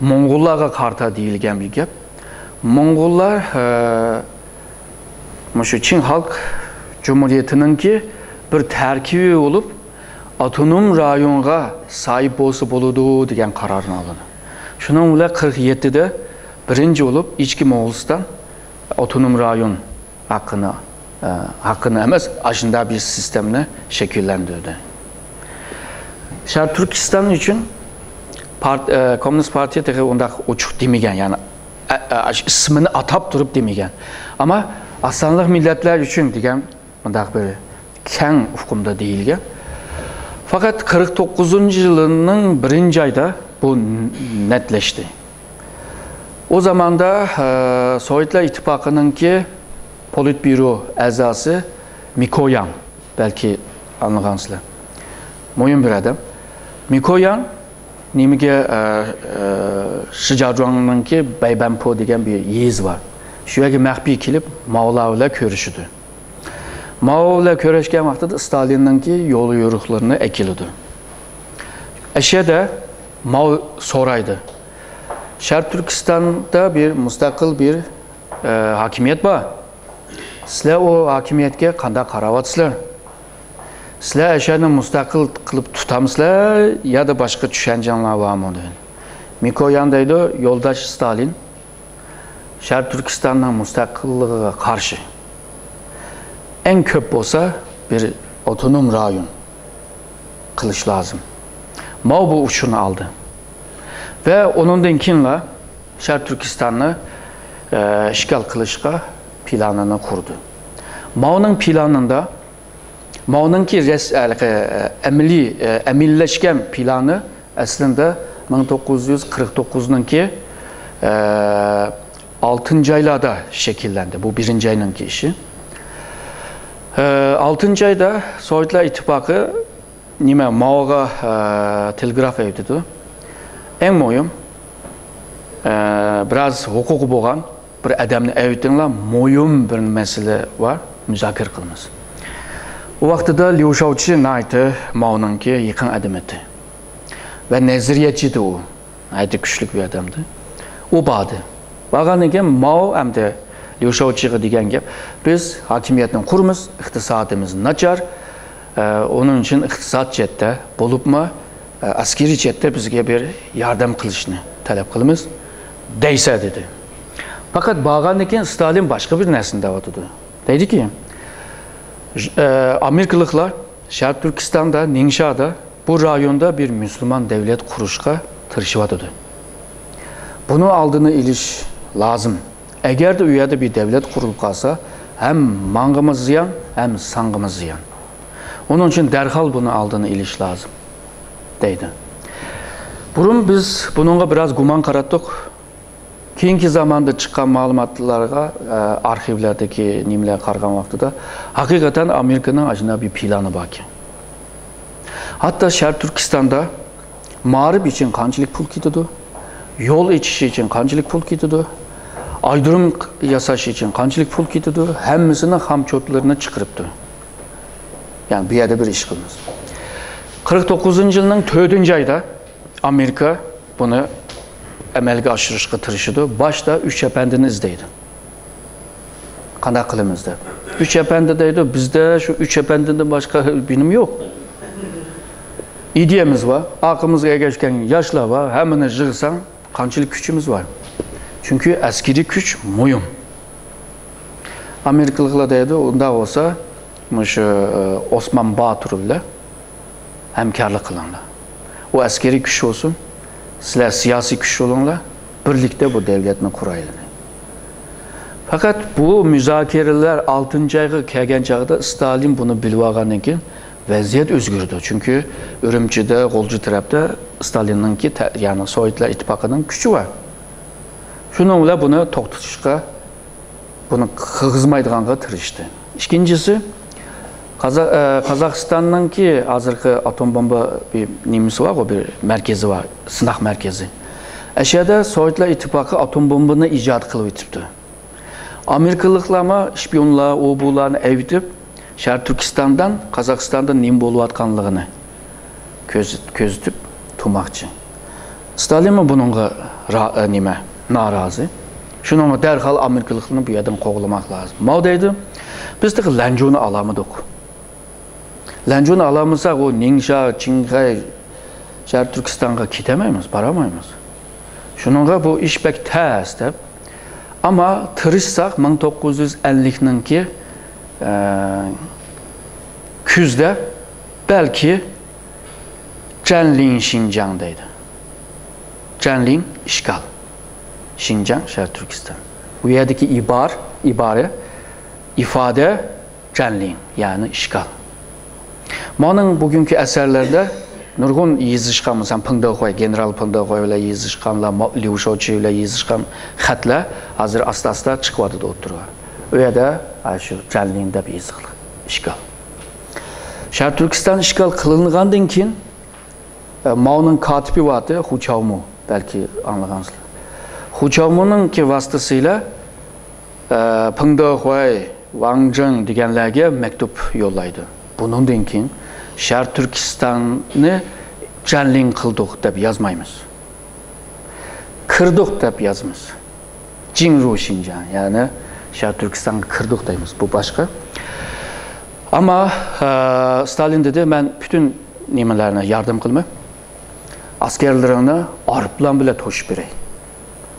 موڭغۇللارغا قارىتا دېيىلگەن بىر گەپ. موڭغۇللار، ئە، مۇشۇ چىڭ خەلق جۇمھۇرىيىتىنىڭكى بىر تەركىبى بولۇپ، ئاپتونوم رايونغا ساھىب بولسا بولىدۇ دېگەن قارارنى ئالىدۇ. شۇنىڭ بىلەن قىرىق يەتتىدە بىرىنچى بولۇپ ئىچكى موڭغۇلىستان ئاپتونوم رايون ھەققىنى، ئە، ھەققىنى ئەمەس، ئاشۇنداق بىر سىستېمىنى شەكىللەندۈردى. شەرقىي تۈركىستان ئۈچۈن پارت-، ئە، كوممۇنىست پارتىيە تېخى ئۇنداق ئوچۇق دېمىگەن، يەنى، ئە، ئە، ئىسمىنى ئاتاپ تۇرۇپ دېمىگەن. ئەمما ئاز سانلىق مىللەتلەر ئۈچۈن دېگەن مۇنداق بىر كەڭ ئۇقۇمدا دېيىلگەن. پەقەت قىرىق توققۇزىنچى يىلىنىڭ بىرىنچى ئايدا بۇ نەتلەشتى. ئۇ زاماندا، ئە، سوۋېتلار ئىتتىپاقىنىڭكى پولىتبيۇرو ئەزاسى مىكويان، بەلكى ئاڭلىغانسىلەر. مۇھىم بىر ئادەم. مىكويان نېمىگە، ئە، ئە، شىجياجۇاڭنىڭكى بەيبەنپو دېگەن بىر يېزا بار. شۇ يەرگە مەخپىي كېلىپ، ماۋلار بىلەن كۆرۈشىدۇ. ماۋ بىلەن كۆرۈشكەن ۋاقتىدا ستالىننىڭكى يول يورۇقلىرىنى ئەكېلىدۇ. ئەشەدە ماۋ سورايدۇ، شەرقىي تۈركىستاندا بىر مۇستەقىل بىر، ئە، ھاكىمىيەت بار. سىلەر ئۇ ھاكىمىيەتكە قانداق قاراۋاتىسىلەر؟ سىلەر ئەشەدە مۇستەقىل قىلىپ تۇتامسىلەر يادا باشقا چۈشەنچەڭلار بارمۇ؟ دېگەن. مىكويان دەيدۇ، يولداش ستالىن، شەرقىي تۈركىستاننىڭ مۇستەقىللىقىغا قارشى. ئەڭ كۆپ بولسا بىر ئاپتونوم رايون قىلىش لازىم. ماۋ بۇ ئۇچۇرنى ئالدى. ۋە ئۇنىڭدىن كېيىنلا شەرقىي تۈركىستاننى، ئە، ئىشغال قىلىشقا پىلانىنى قۇردى. ماۋنىڭ پىلانىدا ماۋنىڭكى رەس-، ھېلىقى، ئەمەلىي، ئەمەلىيلەشكەن پىلانى ئەسلىندە مىڭ توققۇز يۈز قىرىق توققۇزنىڭكى، ئە، ئالتىنچى ئايلاردا شەكىللەندى. بۇ بىرىنچى ئاينىڭكى ئىشى. ئە، ئالتىنچى ئايدا سوۋېتلار ئىتتىپاقى نېمە، ماۋغا، ئە، تېلېگراف ئەۋېتىدۇ. ئەڭ مۇھىم، ئە، بىراز ھوقۇقى بولغان بىر ئادەمنى ئەۋېتىڭلار، مۇھىم بىر مەسىلە بار، مۇزاكىرە قىلىمىز. ئۇ ۋاقتىدا ليۇ شاۋچى ناھايىتى ماۋنىڭكى يېقىن ئادىمى ئىدى. ۋە نەزەرىيەتچى ئىدى ئۇ. ناھايىتى كۈچلۈك بىر ئادەمدى. ئۇ باردى. بارغاندىن كېيىن ماۋ ئەمدى ليۇ شاۋچىغا دېگەن گەپ، بىز ھاكىمىيەتنى قۇرىمىز، ئىقتىسادىمىز ناچار، ئە، ئۇنىڭ ئۈچۈن ئىقتىساد جەھەتتە بولۇپمۇ، ئە، ئەسكىرىي جەھەتتە بىزگە بىر ياردەم قىلىشنى تەلەپ قىلىمىز، دەيسە، دېدى. پەقەت بارغاندىن كېيىن ستالىن باشقا بىر نەرسىنى دەۋاتىدۇ. دەيدىكى، ئە، ئامېرىكىلىقلار شەرقىي تۈركىستاندا، نىڭشادا، بۇ رايوندا بىر مۇسۇلمان دەۋلەت قۇرۇشقا تىرىشىۋاتىدۇ. بۇنىڭ ئالدىنى ئېلىش لازىم. ئەگەردە ئۇ يەردە بىر دەۋلەت قۇرۇلۇپ قالسا، ھەم ماڭىمۇ زىيان، ھەم ساڭىمۇ زىيان. ئۇنىڭ ئۈچۈن دەرھال بۇنىڭ ئالدىنى ئېلىش لازىم، دەيدۇ. بۇرۇن بىز بۇنىڭغا بىراز گۇمان قاراتتۇق. كېيىنكى زاماندا چىققان مەلۇماتلارغا، ئە، ئارخىۋلەردىكى نېمىلەرگە قارىغان ۋاقتىدا، ھەقىقەتەن ئامېرىكىنىڭ ئاشۇنداق بىر پىلانى باركەن. ھەتتا شەرقىي تۈركىستاندا مائارىپ ئۈچۈن قانچىلىك پۇل كېتىدۇ، يول ئېچىش ئۈچۈن قانچىلىك پۇل كېتىدۇ، ئايرودروم ياساش ئۈچۈن قانچىلىك پۇل كېتىدۇ، ھەممىسىنىڭ خام چوتلىرىنى چىقىرىپتۇ. يەنى بۇ يەردە بىر ئىش قىلىمىز. قىرىق توققۇزىنچى يىلنىڭ تۆتىنچى ئايدا ئامېرىكا بۇنى ئەمەلگە ئاشۇرۇشقا تىرىشىدۇ. باشتا ئۈچ ئەپەندىنى ئىزدەيدۇ. قانداق قىلىمىز دەپ. ئۈچ ئەپەندى دەيدۇ، بىزدە شۇ ئۈچ ئەپەندىدىن باشقا بىنىم يوق. ئىدىيەمىز بار، ئارقىمىزغا ئەگەشكەن ياشلار بار، ھەممىنى يىغساڭ قانچىلىك كۈچىمىز بار؟ چۈنكى ئەسكىرىي كۈچ مۇھىم. ئامېرىكىلىقلار دەيدۇ، ئۇنداق بولسا، مۇشۇ، ئە، ئوسمان باتۇر بىلەن ھەمكارلىق قىلىڭلار. ئۇ ئەسكىرىي كۈچ بولسۇن، سىلەر سىياسىي كۈچ بولۇڭلار، بىرلىكتە بۇ دەۋلەتنى قۇرايلى. پەقەت بۇ مۇزاكىرىلەر ئالتىنچى ئايغا كەلگەن چاغدا ستالىن بۇنى بىلىۋالغاندىن كېيىن ۋەزىيەت ئۆزگىرىدۇ. چۈنكى ئۈرۈمچىدە، غۇلجا تەرەپتە ستالىننىڭكى تە-، يەنى سوۋېتلار ئىتتىپاقىنىڭ كۈچى بار. شۇنىڭ بىلەن بۇنى توختىتىشقا، بۇنى قىلغۇزمايدىغانغا تىرىشتى. ئىككىنچىسى، قازا-، ئە، قازاقىستاننىڭكى ھازىرقى ئاتوم بومبا بىر نېمىسى بارغۇ، بىر مەركىزى بار، سىناق مەركىزى. ئەشەدە سوۋېتلار ئىتتىپاقى ئاتوم بومبىنى ئىجاد قىلىۋېتىپتۇ. ئامېرىكىلىقلارمۇ شپىيونلار، ئۇ بۇلارنى ئەۋېتىپ، شەرقىي تۈركىستاندىن، قازاقىستاندا نېمە بولۇۋاتقانلىقىنى كۆزىت-، كۆزىتىپ تۇرماقچى. ستالىنمۇ بۇنىڭغا را-، ئە، نېمە، نارازى. شۇنىڭغا دەرھال ئامېرىكىلىقلارنى بۇ يەردىن قوغلىماق لازىم. ماۋ دەيدۇ، بىز تېخى لەنجۇنى ئالالمىدۇق. لەنجۇنى ئالالمىساق، ئۇ نىڭشا، چىڭخەي، شەرقىي تۈركىستانغا كېتەلمەيمىز، بارالمايمىز. شۇنىڭغا بۇ ئىش بەك تەس دەپ، ئەمما تىرىشساق، مىڭ توققۇز يۈز ئەللىكنىڭكى، ئە، كۈزدە بەلكى جەنلىڭ شىنجاڭ دەيدۇ. جەنلىڭ ئىشكال. شىنجاڭ شەرقىي تۈركىستان. بۇ يەردىكى ئىبار-، ئىبارە، ئىپادە جەنلىڭ، يەنى ئىشكال. ماڭىڭ بۈگۈنكى ئەسەرلەردە نۇرغۇن يېزىشقان، مەسىلەن، پېڭدېخۇەي، گېنېرال پېڭدېخۇەي بىلەن يېزىشقانلار، ما-، ليۇ شوچى بىلەن يېزىشقان خەتلەر ھازىر ئاستا-ئاستا چىقىۋاتىدۇ ئوتتۇرىغا. ئۇ يەردە، ھە، شۇ جەنلىڭ دەپ يېزىقلىق، ئىشكال. شەرقىي تۈركىستان ئىشكال قىلىنغاندىن كېيىن، ئە، ماۋنىڭ كاتىپى بارتى، خۇ چاۋمۇ، بەلكى ئاڭلىغانسىلەر. خۇ چاۋمۇنىڭكى ۋاسىتىسى بىلەن، ئە، پېڭدېخۇەي، ۋاڭ جېڭ دېگەنلەرگە مەكتۇپ يوللايدۇ. بۇنىڭدىن كېيىن شەرقىي تۈركىستاننى جەنلىڭ قىلدۇق دەپ يازمايمىز. كىردۇق دەپ يازىمىز. جىڭرۇ شىنجاڭ، يەنى شەرقىي تۈركىستانغا كىردۇق دەيمىز. بۇ باشقا. ئەمما، ئە، ستالىن دېدى، مەن پۈتۈن نېمىلەرنى ياردەم قىلىمەن. ئەسكەرلىرىڭنى ئايروپىلان بىلەن توشۇپ بېرەي.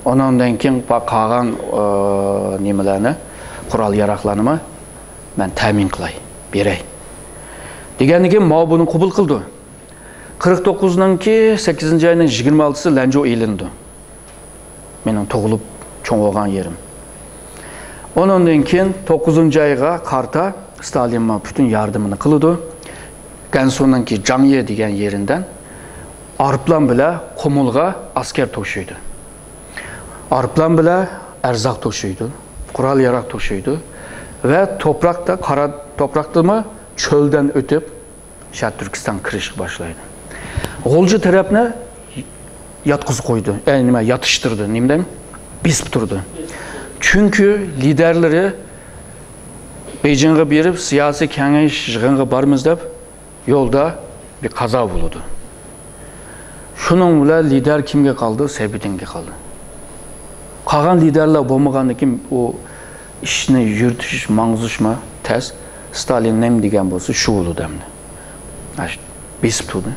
ئۇنىڭدىن كېيىن پا-، قالغان، ئە، نېمىلەرنى، قورال-ياراغلارنىمۇ مەن تەمىن قىلاي، بېرەي. دېگەندىن كېيىن ماۋ بۇنى قوبۇل قىلدى. قىرىق توققۇزنىڭكى سەككىزىنچى ئاينىڭ يىگىرمە ئالتىسى لەنجۇ ئېلىندى. مېنىڭ تۇغۇلۇپ چوڭ بولغان يېرىم. ئۇنىڭدىن كېيىن توققۇزىنچى ئايغا قارىتا ستالىنمۇ پۈتۈن ياردىمىنى قىلىدۇ. گەنسۇنىڭكى جاڭيې دېگەن يېرىدىن ئايروپىلان بىلەن قۇمۇلغا ئەسكەر توشۇيدۇ. ئايروپىلان بىلەن ئەرزاق توشۇيدۇ، قورال-ياراغ توشۇيدۇ ۋە توپراقتا، قارا توپراقتىمۇ چۆلدىن ئۆتۈپ، شەرقىي تۈركىستانغا كىرىشكە باشلايدۇ. غۇلجا تەرەپنى ياتقۇزۇپ قويدى. ئە، نېمە، ياتىشتۇردى، نېمە دەيمەن؟ بېسىپ تۇردى. چۈنكى لىدەرلىرى بېيجىڭغا بېرىپ، سىياسىي كېڭەش يىغىنغا بارىمىز دەپ، يولدا بىر قازا بولىدۇ. شۇنىڭ بىلەن لىدەر كىمگە قالدى؟ سەيپىدىنگە قالدى. قالغان لىدەرلەر بولمىغاندىن كېيىن ئۇ ئىشنى يۈرۈتۈش، ماڭغۇزۇشمۇ تەس. ستالىن نېمە دېگەن بولسا، شۇ بولىدۇ ئەمدى. ئاشۇ بېسىپ تۇردى.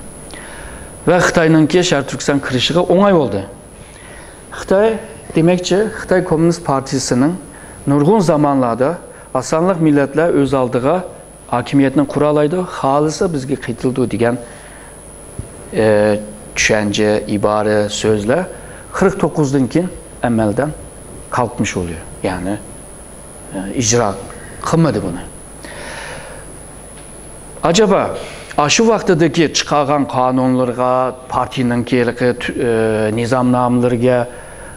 ۋە خىتاينىڭكى شەرقىي تۈركىستان كىرىشىگە ئوڭاي بولدى. خىتاي، دېمەكچى، خىتاي كوممۇنىست پارتىيىسىنىڭ نۇرغۇن زامانلاردا ئاسانلىق مىللەتلەر ئۆز ئالدىغا ھاكىمىيەتنى قۇرالايدۇ، خالىسا بىزگە قېتىلىدۇ دېگەن، ئە، چۈشەنچە، ئىبارە، سۆزلەر قىرىق توققۇزدىن كېيىن ئەمەلدىن قالقمىش بولىدۇ. يەنى، ئە، ئىجرا قىلمىدى بۇنى. ئەجەبا، ئاشۇ ۋاقتىدىكى چىقارغان قانۇنلىرىغا، پارتىيىنىڭكى ھېلىقى تۈ-، ئە، نىزامنامىلىرىگە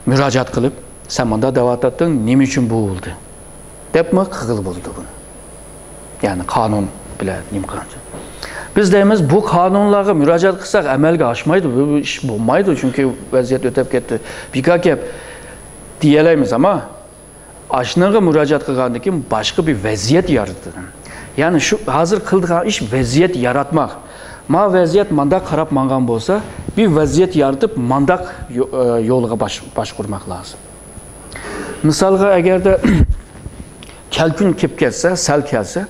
مۇراجىئەت قىلىپ، سەن مۇنداق دەۋاتاتتىڭ، نېمە ئۈچۈن بۇ بولدى؟ دەپمۇ قىلغىلى بولىدۇ بۇنى. يەنى قانۇن بىلەن نېمە قىلغانچە. بىز دەيمىز، بۇ قانۇنلارغا مۇراجىئەت قىلساق ئەمەلگە ئاشمايدۇ، بۇ، بۇ ئىش بولمايدۇ، چۈنكى ۋەزىيەت ئۆتەپ كەتتى. بىكار گەپ دېيەلەيمىز، ئەمما ئاشۇنىڭغا مۇراجىئەت قىلغاندىن كېيىن باشقا بىر ۋەزىيەت يارىتىلدى. يەنى شۇ ھازىر قىلىدىغان ئىش ۋەزىيەت ياراتماق. ما ۋەزىيەت مانداق قاراپ ماڭغان بولسا، بىر ۋەزىيەت يارىتىپ مانداق يو-، ئە، يولغا باش-، باشقۇرماق لازىم. مىسالغا، ئەگەردە كەلكۈن كېلىپ كەتسە، سەل كەلسە،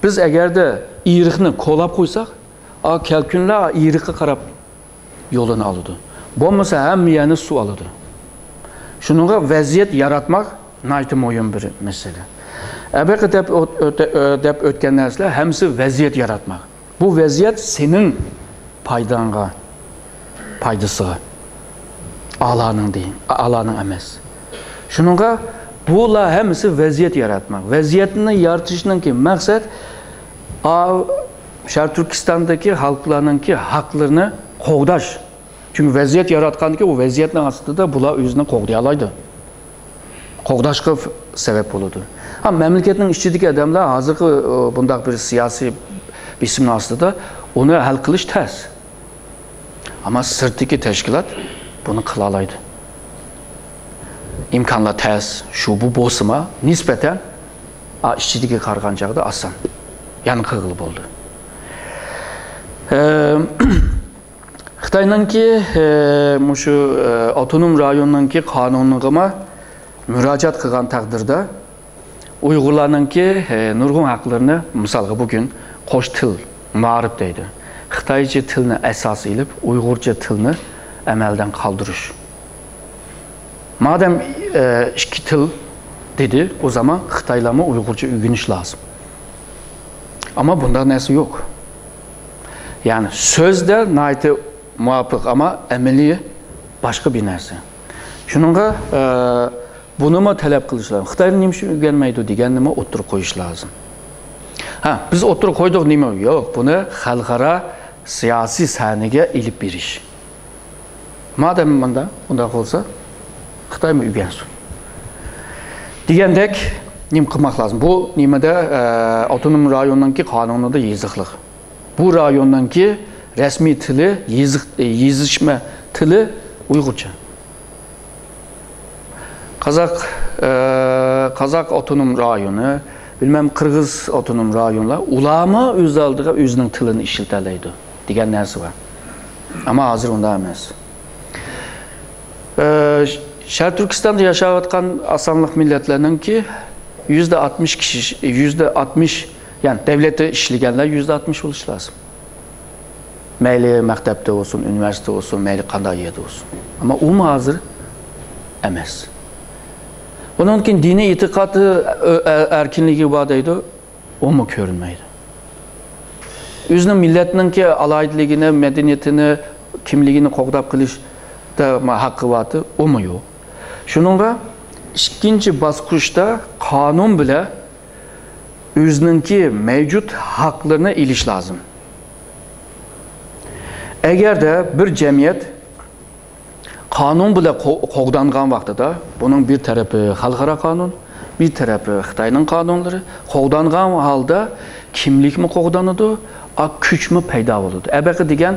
بىز ئەگەردە ئېرىقنى كولاپ قويساق، ئا كەلكۈنلەر ئېرىققا قاراپ يولىنى ئالىدۇ. بولمىسا ھەممە يەرنى سۇ ئالىدۇ. شۇنىڭغا ۋەزىيەت ياراتماق ناھايىتى مۇھىم بىر مەسىلە. ئەبەقە دەپ ئۆت-، ئۆتە-، ئۆ-، دەپ ئۆتكەن نەرسىلەر ھەممىسى ۋەزىيەت ياراتماق. بۇ ۋەزىيەت سېنىڭ پايداڭغا، پايدىسىغا. ئالانىڭ دېيىن، ئالانىڭ ئەمەس. شۇنىڭغا بۇلار ھەممىسى ۋەزىيەت ياراتماق. ۋەزىيەتنى يارىتىشنىڭكى مەقسەت، ئا، شەرقىي تۈركىستاندىكى خەلقلەرنىڭكى ھەقلىرىنى قوغداش. چۈنكى ۋەزىيەت ياراتقاندىكى ئۇ ۋەزىيەتنىڭ ئاستىدا بۇلار ئۆزىنى قوغدىيالايدۇ. قوغداشقا ف-، سەۋەب بولىدۇ. ھا، مەملىكەتنىڭ ئىچىدىكى ئادەملەر ھازىرقى، ئۇ، بۇنداق بىر سىياسىي بېسىمنىڭ ئاستىدا ئۇنى ھەل قىلىش تەس. ئەمما سىرتتىكى تەشكىلات بۇنى قىلالايدۇ. ئىمكانلار تەس، شۇ بۇ بولسىمۇ، نىسبەتەن، ئا، ئىچىدىكىگە قارىغان چاغدا ئاسان. يەنە قىلغىلى بولىدۇ. ئە، خىتاينىڭكى، ئە، مۇشۇ، ئە، ئاپتونوم رايوننىڭكى قانۇنىغىمۇ مۇراجىئەت قىلغان تەقدىردە، ئۇيغۇرلارنىڭكى، ئە، نۇرغۇن ھەقلىرىنى، مىسالغا، بۈگۈن قوش تىل، مائارىپ دەيدۇ. خىتايچە تىلنى ئاساس ئېلىپ، ئۇيغۇرچە تىلنى ئەمەلدىن قالدۇرۇش. مادەم، ئە، ئىككى تىل دېدى، ئۇ زامان خىتايلارمۇ ئۇيغۇرچە ئۆگىنىش لازىم. ئەمما بۇنداق نەرسە يوق. يەنى سۆزدە ناھايىتى مۇۋاپىق، ئەمما ئەمەلىي باشقا بىر نەرسە. شۇنىڭغا، ئە، بۇنىمۇ تەلەپ قىلىش لازىم. خىتايلار نېمە ئۈچۈن ئۆگەنمەيدۇ دېگەننىمۇ ئوتتۇرىغا قويۇش لازىم. ھە، بىز ئوتتۇرىغا قويدۇق، نېمە؟ يوق، بۇنى خەلقئارا سىياسىي سەھنىگە ئېلىپ بېرىش. مادەم مۇنداق، ئۇنداق بولسا، خىتايمۇ ئۆگەنسۇن. دېگەندەك نېمە قىلماق لازىم؟ بۇ نېمىدە، ئە، ئاپتونوم رايوننىڭكى قانۇنىدا يېزىقلىق. بۇ رايوننىڭكى رەسمىي تىلى، يېزىق، يېزىشما تىلى ئۇيغۇرچە. قازاق، ئە، قازاق ئاپتونوم رايونى، بىلمەم، قىرغىز ئاپتونوم رايونلار، ئۇلارمۇ ئۆز ئالدىغا ئۆزىنىڭ تىلىنى ئىشلىتەلەيدۇ دېگەن نەرسە بار. ئەمما ھازىر ئۇنداق ئەمەس. ئە، شەرقىي تۈركىستاندا ياشاۋاتقان ئاز سانلىق مىللەتلەرنىڭكى يۈزدە ئاتمىش كىشى، يۈزدە ئاتمىش، يەنى دەۋلەتتە ئىشلىگەنلەر يۈزدە ئاتمىش بولۇشى لازىم. مەيلى مەكتەپتە بولسۇن، ئۇنىۋېرسىتېتتا بولسۇن، مەيلى قانداق يەردە بولسۇن. ئەمما ئۇمۇ ھازىر ئەمەس. ئۇنىڭدىن كېيىن دىنىي ئېتىقاد، ئە، ئە، ئەركىنلىكى بار دەيدۇ، ئۇمۇ كۆرۈنمەيدۇ. ئۆزىنىڭ مىللەتنىڭكى ئالاھىدىلىكىنى، مەدەنىيىتىنى، كىملىكىنى قوغداپ قېلىشتا ھەققى بارتى، ئۇمۇ يوق. شۇنىڭغا ئىككىنچى باسقۇچتا قانۇن بىلەن ئۆزىنىڭكى مەۋجۇت ھەقلىرىنى ئېلىش لازىم. ئەگەردە بىر جەمئىيەت قانۇن بىلەن قو-، قوغدانغان ۋاقتىدا، بۇنىڭ بىر تەرىپى خەلقئارا قانۇن، بىر تەرىپى خىتاينىڭ قانۇنلىرى، قوغدانغان ھالدا كىملىكمۇ قوغدىنىدۇ، ئا، كۈچمۇ پەيدا بولىدۇ. ئەبەقى دېگەن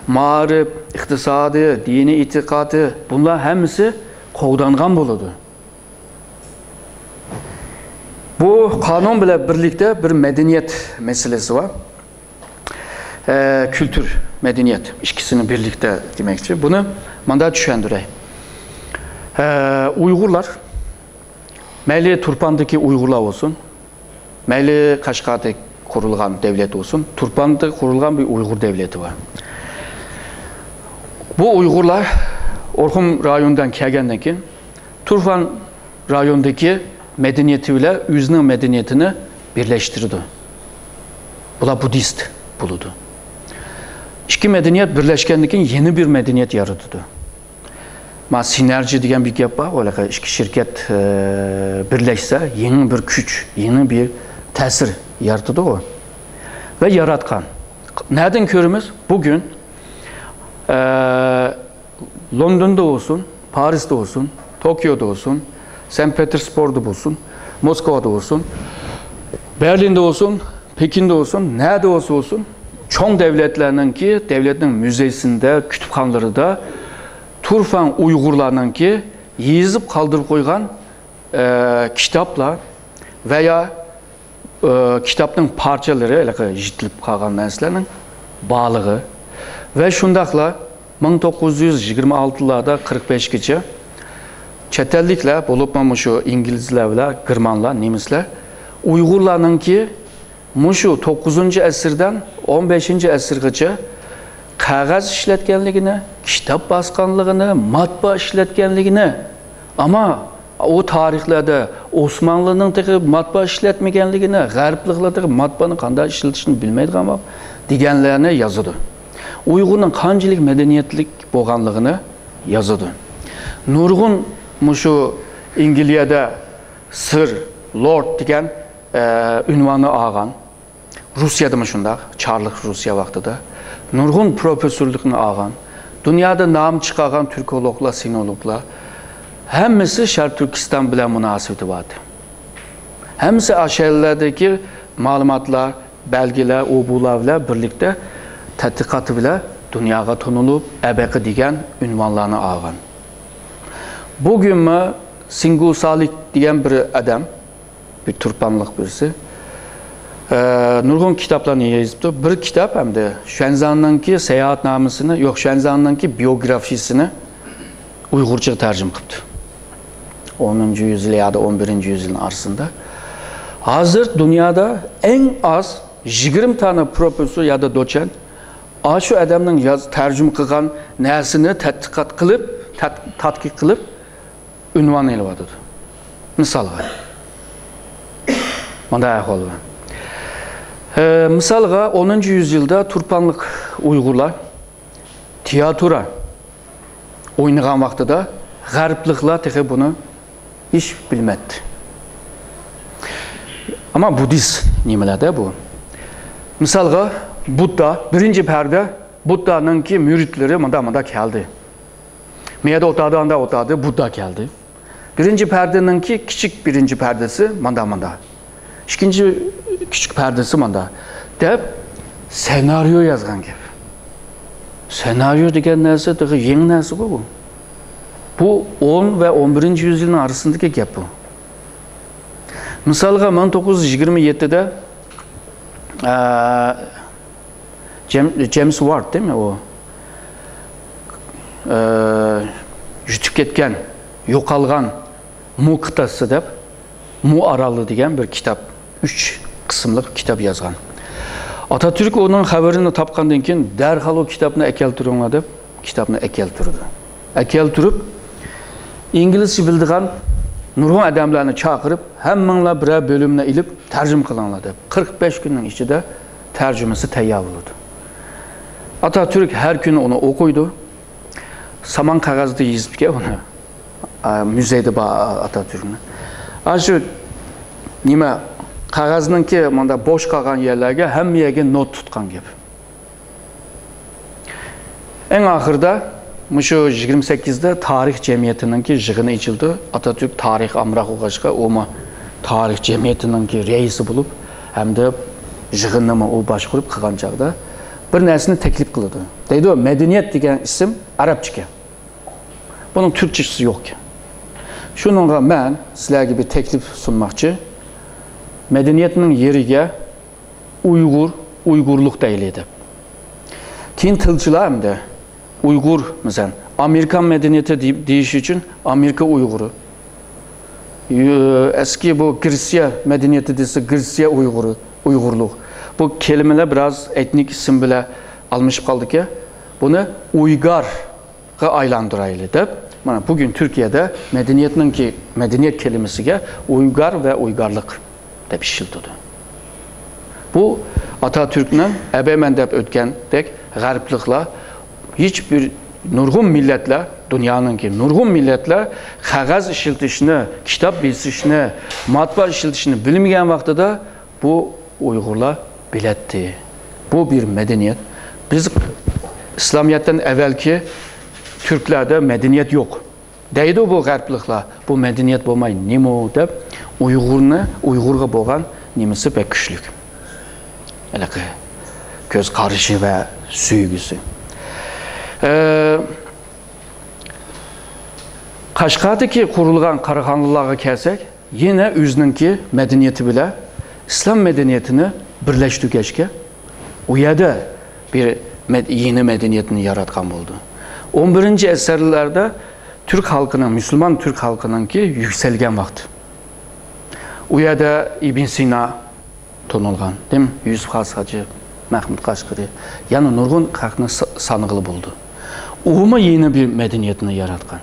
مائارىپ، ئىقتىسادى، دىنىي ئېتىقادى، بۇلار ھەممىسى قوغدانغان بولىدۇ. بۇ قانۇن بىلەن بىرلىكتە بىر مەدەنىيەت مەسىلىسى بار. ئە، كۈلتۈر، مەدەنىيەت ئىككىسىنى بىرلىكتە دېمەكچى. بۇنى مۇنداق چۈشەندۈرەي. ئە، ئۇيغۇرلار، مەيلى تۇرپاندىكى ئۇيغۇرلار بولسۇن، مەيلى قەشقەردە قۇرۇلغان دەۋلەت بولسۇن، تۇرپاندا قۇرۇلغان بىر ئۇيغۇر دەۋلىتى بار. بۇ ئۇيغۇرلار ئورخۇن رايونىدىن كەلگەندىن كېيىن، تۇرفان رايونىدىكى مەدەنىيىتى بىلەن ئۆزىنىڭ مەدەنىيىتىنى بىرلەشتۈرىدۇ. بۇلار بۇددىست بولىدۇ. ئىككى مەدەنىيەت بىرلەشكەندىن كېيىن يېڭى بىر مەدەنىيەت يارىتىدۇ. ما سىنېرگىيە دېگەن بىر گەپ بار، ھېلىقى ئىككى شىركەت، ئە، بىرلەشسە يېڭى بىر كۈچ، يېڭى بىر تەسىر يارىتىدۇغۇ. ۋە ياراتقان. نەدىن كۆرىمىز؟ بۈگۈن، ئە، لوندوندا بولسۇن، پارىستا بولسۇن، توكيودا بولسۇن، سانت پېتېرسبۇرگدا بولسۇن، موسكۋادا بولسۇن، بېرلىندا بولسۇن، پېكىندا بولسۇن، نەدە بولسا بولسۇن، چوڭ دەۋلەتلەرنىڭكى، دەۋلەتنىڭ مۇزېيسىندە، كۇتۇپخانىلىرىدا تۇرفان ئۇيغۇرلارنىڭكى يېزىپ قالدۇرۇپ قويغان، ئە، كىتابلار ۋە يا ئە، كىتابنىڭ پارچىلىرى، ھېلىقى يىرتىلىپ قالغان نەرسىلەرنىڭ بارلىقى ۋە شۇنداقلا مىڭ توققۇز يۈز يىگىرمە ئالتىلاردا قىرىق بەشكىچە چەت ئەللىكلەر، بولۇپمۇ مۇشۇ ئىنگلىزلەر بىلەن گېرمانلار، نېمىسلەر ئۇيغۇرلارنىڭكى مۇشۇ توققۇزىنچى ئەسىردىن ئون بەشىنچى ئەسىرگىچە قەغەز ئىشلەتكەنلىكىنى، كىتاب باسقانلىقىنى، ماتبۇئا ئىشلەتكەنلىكىنى، ئەمما ئۇ تارىخلاردا ئوسمانلىنىڭ تېخى ماتبۇئا ئىشلەتمىگەنلىكىنى، غەربلىكلەر تېخى ماتبۇئانى قانداق ئىشلىتىشنى بىلمەيدىغان بولۇپ دېگەنلەرنى يازىدۇ. ئۇيغۇرنىڭ قانچىلىك مەدەنىيەتلىك بولغانلىقىنى يازىدۇ. نۇرغۇن مۇشۇ ئەنگلىيەدە سىر، لورد دېگەن، ئە، ئۇنۋاننى ئالغان. روسىيەدىمۇ شۇنداق، چارلىق روسىيە ۋاقتىدا نۇرغۇن پروفېسسورلۇقنى ئالغان، دۇنيادا نام چىقارغان تۈركولوگلار، سىنولوگلار، ھەممىسى شەرقىي تۈركىستان بىلەن مۇناسىۋىتى بار ئىدى. ھەممىسى ئاشۇ يەرلەردىكى مەلۇماتلار، بەلگىلەر، ئۇ بۇلار بىلەن بىرلىكتە تەتقىقاتى بىلەن دۇنياغا تونۇلۇپ، ئەبەقى دېگەن ئۇنۋانلارنى ئالغان. بۈگۈنمۇ سىنگۇ سالىك دېگەن بىر ئادەم، بىر تۇرپانلىق بىرسى. ئە، نۇرغۇن كىتابلارنى يېزىپتۇ. بىر كىتاب ئەمدى شۈەنزاڭنىڭكى ساياھەتنامىسىنى، يوق، شۈەنزاڭنىڭكى بىيوگرافىيىسىنى ئۇيغۇرچىغا تەرجىمە قىپتۇ. ئونىنچى يۈزيىل يادا ئون بىرىنچى يۈزيىلنىڭ ئارىسىدا. ھازىر دۇنيادا ئەڭ ئاز يىگىرمە دانە پروفېسسور يادا دوچېنت ئاشۇ ئادەمنىڭ ياز-، تەرجىمە قىلغان نەرسىنى تەتقىقات قىلىپ، تەت-، تەتقىق قىلىپ، ئۇنۋان ئېلىۋاتىدۇ. مىسالغا، مۇنداق ئەھۋال بار. ئە، مىسالغا، ئونىنچى يۈزيىلدا تۇرپانلىق ئۇيغۇرلار تىياتىرا ئوينىغان ۋاقتىدا غەربلىكلەر تېخى بۇنى ھېچ بىلمەتتى. ئەمما بۇددىست نېمىلەردە بۇ؟ مىسالغا، بۇددا، بىرىنچى پەردە، بۇددانىڭكى مۇرىتلىرى مۇنداق، مۇنداق كەلدى. مەيەدە ئوتادا، ئاندا ئوتادى، بۇددا كەلدى. بىرىنچى پەردىنىڭكى كىچىك بىرىنچى پەردىسى ماندا، ماندا. ئىككىنچى كىچىك پەردىسى ماندا. دەپ سېنارىيو يازغان گەپ. سېنارىيو دېگەن نەرسە تېخى يېڭى نەرسىغۇ بۇ. بۇ ئون ۋە ئون بىرىنچى يۈزيىلنىڭ ئارىسىدىكى گەپ بۇ. مىسالغا، مىڭ توققۇز يۈز يىگىرمە يەتتىدە، ئە، جېم-، جېمس ۋارد دېمە ئۇ، ئە، يىتىپ كەتكەن، يوقالغان مۇ قىتئەسى دەپ، مۇ ئارالى دېگەن بىر كىتاب، ئۈچ قىسىملىق كىتاب يازغان. ئاتاتۈرك ئۇنىڭ خەۋىرىنى تاپقاندىن كېيىن، دەرھال ئۇ كىتابنى ئەكەلتۈرۈڭلار دەپ، كىتابنى ئەكەلتۈردى. ئەكەلتۈرۈپ، ئىنگلىزچە بىلىدىغان نۇرغۇن ئادەملەرنى چاقىرىپ، ھەممىڭلار بىرەر بۆلۈمنى ئېلىپ، تەرجىمە قىلىڭلار دەپ، قىرىق بەش كۈننىڭ ئىچىدە تەرجىمىسى تەييار بولىدۇ. ئاتاتۈرك ھەر كۈنى ئۇنى ئوقۇيدۇ. سامان قەغەزدە يېزىپتىكەن ئۇنى. ئا، مۇزېيدا بار ئاتاتۈركنىڭ. ئاشۇ نېمە، قەغەزنىڭكى مۇنداق بوش قالغان يەرلەرگە، ھەممە يەرگە نوت تۇتقان گەپ. ئەڭ ئاخىرىدا مۇشۇ يىگىرمە سەككىزدە تارىخ جەمئىيىتىنىڭكى يىغىنى ئېچىلدى. ئاتاتۈرك تارىخ ئامراق بولغاچقا، ئۇمۇ تارىخ جەمئىيىتىنىڭكى رەئىسى بولۇپ، ھەمدە يىغىننىمۇ ئۇ باشقۇرۇپ قىلغان چاغدا بىر نەرسىنى تەكلىپ قىلىدۇ. دەيدۇ، مەدەنىيەت دېگەن ئىسىم ئەرەبچىكەن. بۇنىڭ تۈركچىسى يوقكەن. شۇنىڭغا مەن سىلەرگە بىر تەكلىپ سۇنماقچى. مەدەنىيەتنىڭ يېرىگە ئۇيغۇر، ئۇيغۇرلۇق دەيلى دەپ. كېيىن تىلچىلار ئەمدى ئۇيغۇر، مەسىلەن، ئامېرىكان مەدەنىيىتى دېيىپ، دېيىش ئۈچۈن ئامېرىكا ئۇيغۇرى. يۆ-، ئەسكى بۇ گرېتسىيە مەدەنىيىتى دېسە، گرېتسىيە ئۇيغۇرى، ئۇيغۇرلۇق. بۇ كەلىمىلەر بىراز ئېتنىك ئىسىم بىلەن ئالمىشىپ قالدىكەن. بۇنى ئۇيغار ئايلاندۇرايلى دەپ، مانا، بۈگۈن تۈركىيەدە مەدەنىيەتنىڭكى، مەدەنىيەت كەلىمىسىگە ئۇيغار ۋە ئۇيغۇرلۇق دەپ ئىشلىتىدۇ. بۇ ئاتاتۈركنىڭ ئەبەمەن دەپ ئۆتكەندەك غەربلىكلەر ھېچ بىر نۇرغۇن مىللەتلەر، دۇنيانىڭكى نۇرغۇن مىللەتلەر قەغەز ئىشلىتىشنى، كىتاب بېسىشنى، ماتبۇئات ئىشلىتىشنى بىلمىگەن ۋاقتىدا بۇ ئۇيغۇرلار بىلەتتى. بۇ بىر مەدەنىيەت. بىز ئىسلامىيەتتىن ئەۋۋەلكى تۈركلەردە مەدەنىيەت يوق دەيدۇ بۇ غەربلىكلەر. بۇ مەدەنىيەت بولماي نېمە دەپ ئۇيغۇرنى، ئۇيغۇرغا بولغان نېمىسى بەك كۈچلۈك. ھېلىقى كۆز قارىشى ۋە سۆيگۈسى. ئە، قەشقەردىكى قۇرۇلغان قاراخانىيلارغا كەلسەك، يەنە ئۆزىنىڭكى مەدەنىيىتى بىلەن ئىسلام مەدەنىيىتىنى بىرلەشتۈرگەچكە، ئۇ يەردە بىر مەد-، يېڭى مەدەنىيەتنى ياراتقان بولدى. ئون بىرىنچى ئەسىرلەردە تۈرك خەلقىنىڭ، مۇسۇلمان تۈرك خەلقىنىڭكى يۈكسەلگەن ۋاقتى. ئۇ يەردە ئىبن سىنا تونۇلغان، دېمە، يۈسۈپ خاس ھاجى، مەھمۇد قەشقىرى، يەنە نۇرغۇن خەقنى سا-، سانىغىلى بولىدۇ. ئۇمۇ يېڭى بىر مەدەنىيەتنى ياراتقان.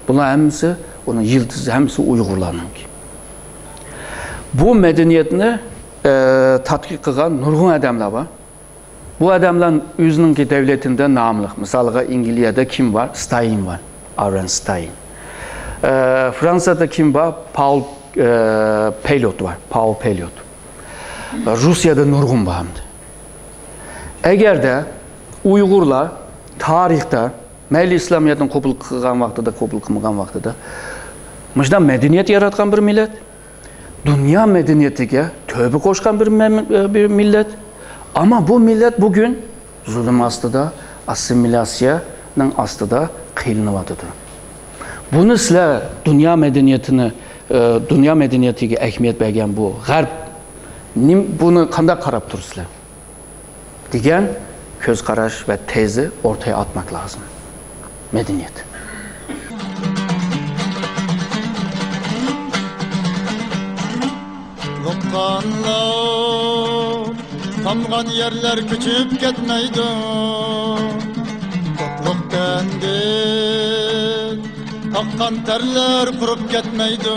بۇلار ھەممىسى ئۇنىڭ يىلتىزى، ھەممىسى ئۇيغۇرلارنىڭكى. بۇ مەدەنىيەتنى، ئە، تەتقىق قىلغان نۇرغۇن ئادەملەر بار. بۇ ئادەملەر ئۆزىنىڭكى دەۋلىتىدە ناملىق. مىسالغا، ئەنگلىيەدە كىم بار؟ ستاين بار. ئارۋېن ستاين. ئە، فرانسىيەدە كىم بار؟ پاول، ئە، پېليوت بار. پاول پېليوت. رۇسىيەدە نۇرغۇن بار ئەمدى. ئەگەردە ئۇيغۇرلار تارىختا، مەيلى ئىسلامىيەتنى قوبۇل قىلغان ۋاقتىدا، قوبۇل قىلمىغان ۋاقتىدا، مۇشۇنداق مەدەنىيەت ياراتقان بىر مىللەت، دۇنيا مەدەنىيىتىگە تۆھپە قوشقان بىر مەم-، بىر مىللەت. ئەمما بۇ مىللەت بۈگۈن زۇلۇم ئاستىدا، ئاسسىمىلياتسىيەنىڭ ئاستىدا قىينىلىۋاتىدۇ. بۇنى سىلەر دۇنيا مەدەنىيىتىنى، ئە، دۇنيا مەدەنىيىتىگە ئەھمىيەت بەرگەن بۇ غەرب نېمە، بۇنى قانداق قاراپ تۇرىسىلەر؟ دېگەن كۆز قاراش ۋە تېزىنى ئورتايا ئاتماق لازىم. مەدەنىيەت. قۇتلۇق خانلار تامغان يەرلەر كۆچۈپ كەتمەيدۇ. قۇتلۇق تەندىن ئاققان تەرلەر قۇرۇپ كەتمەيدۇ.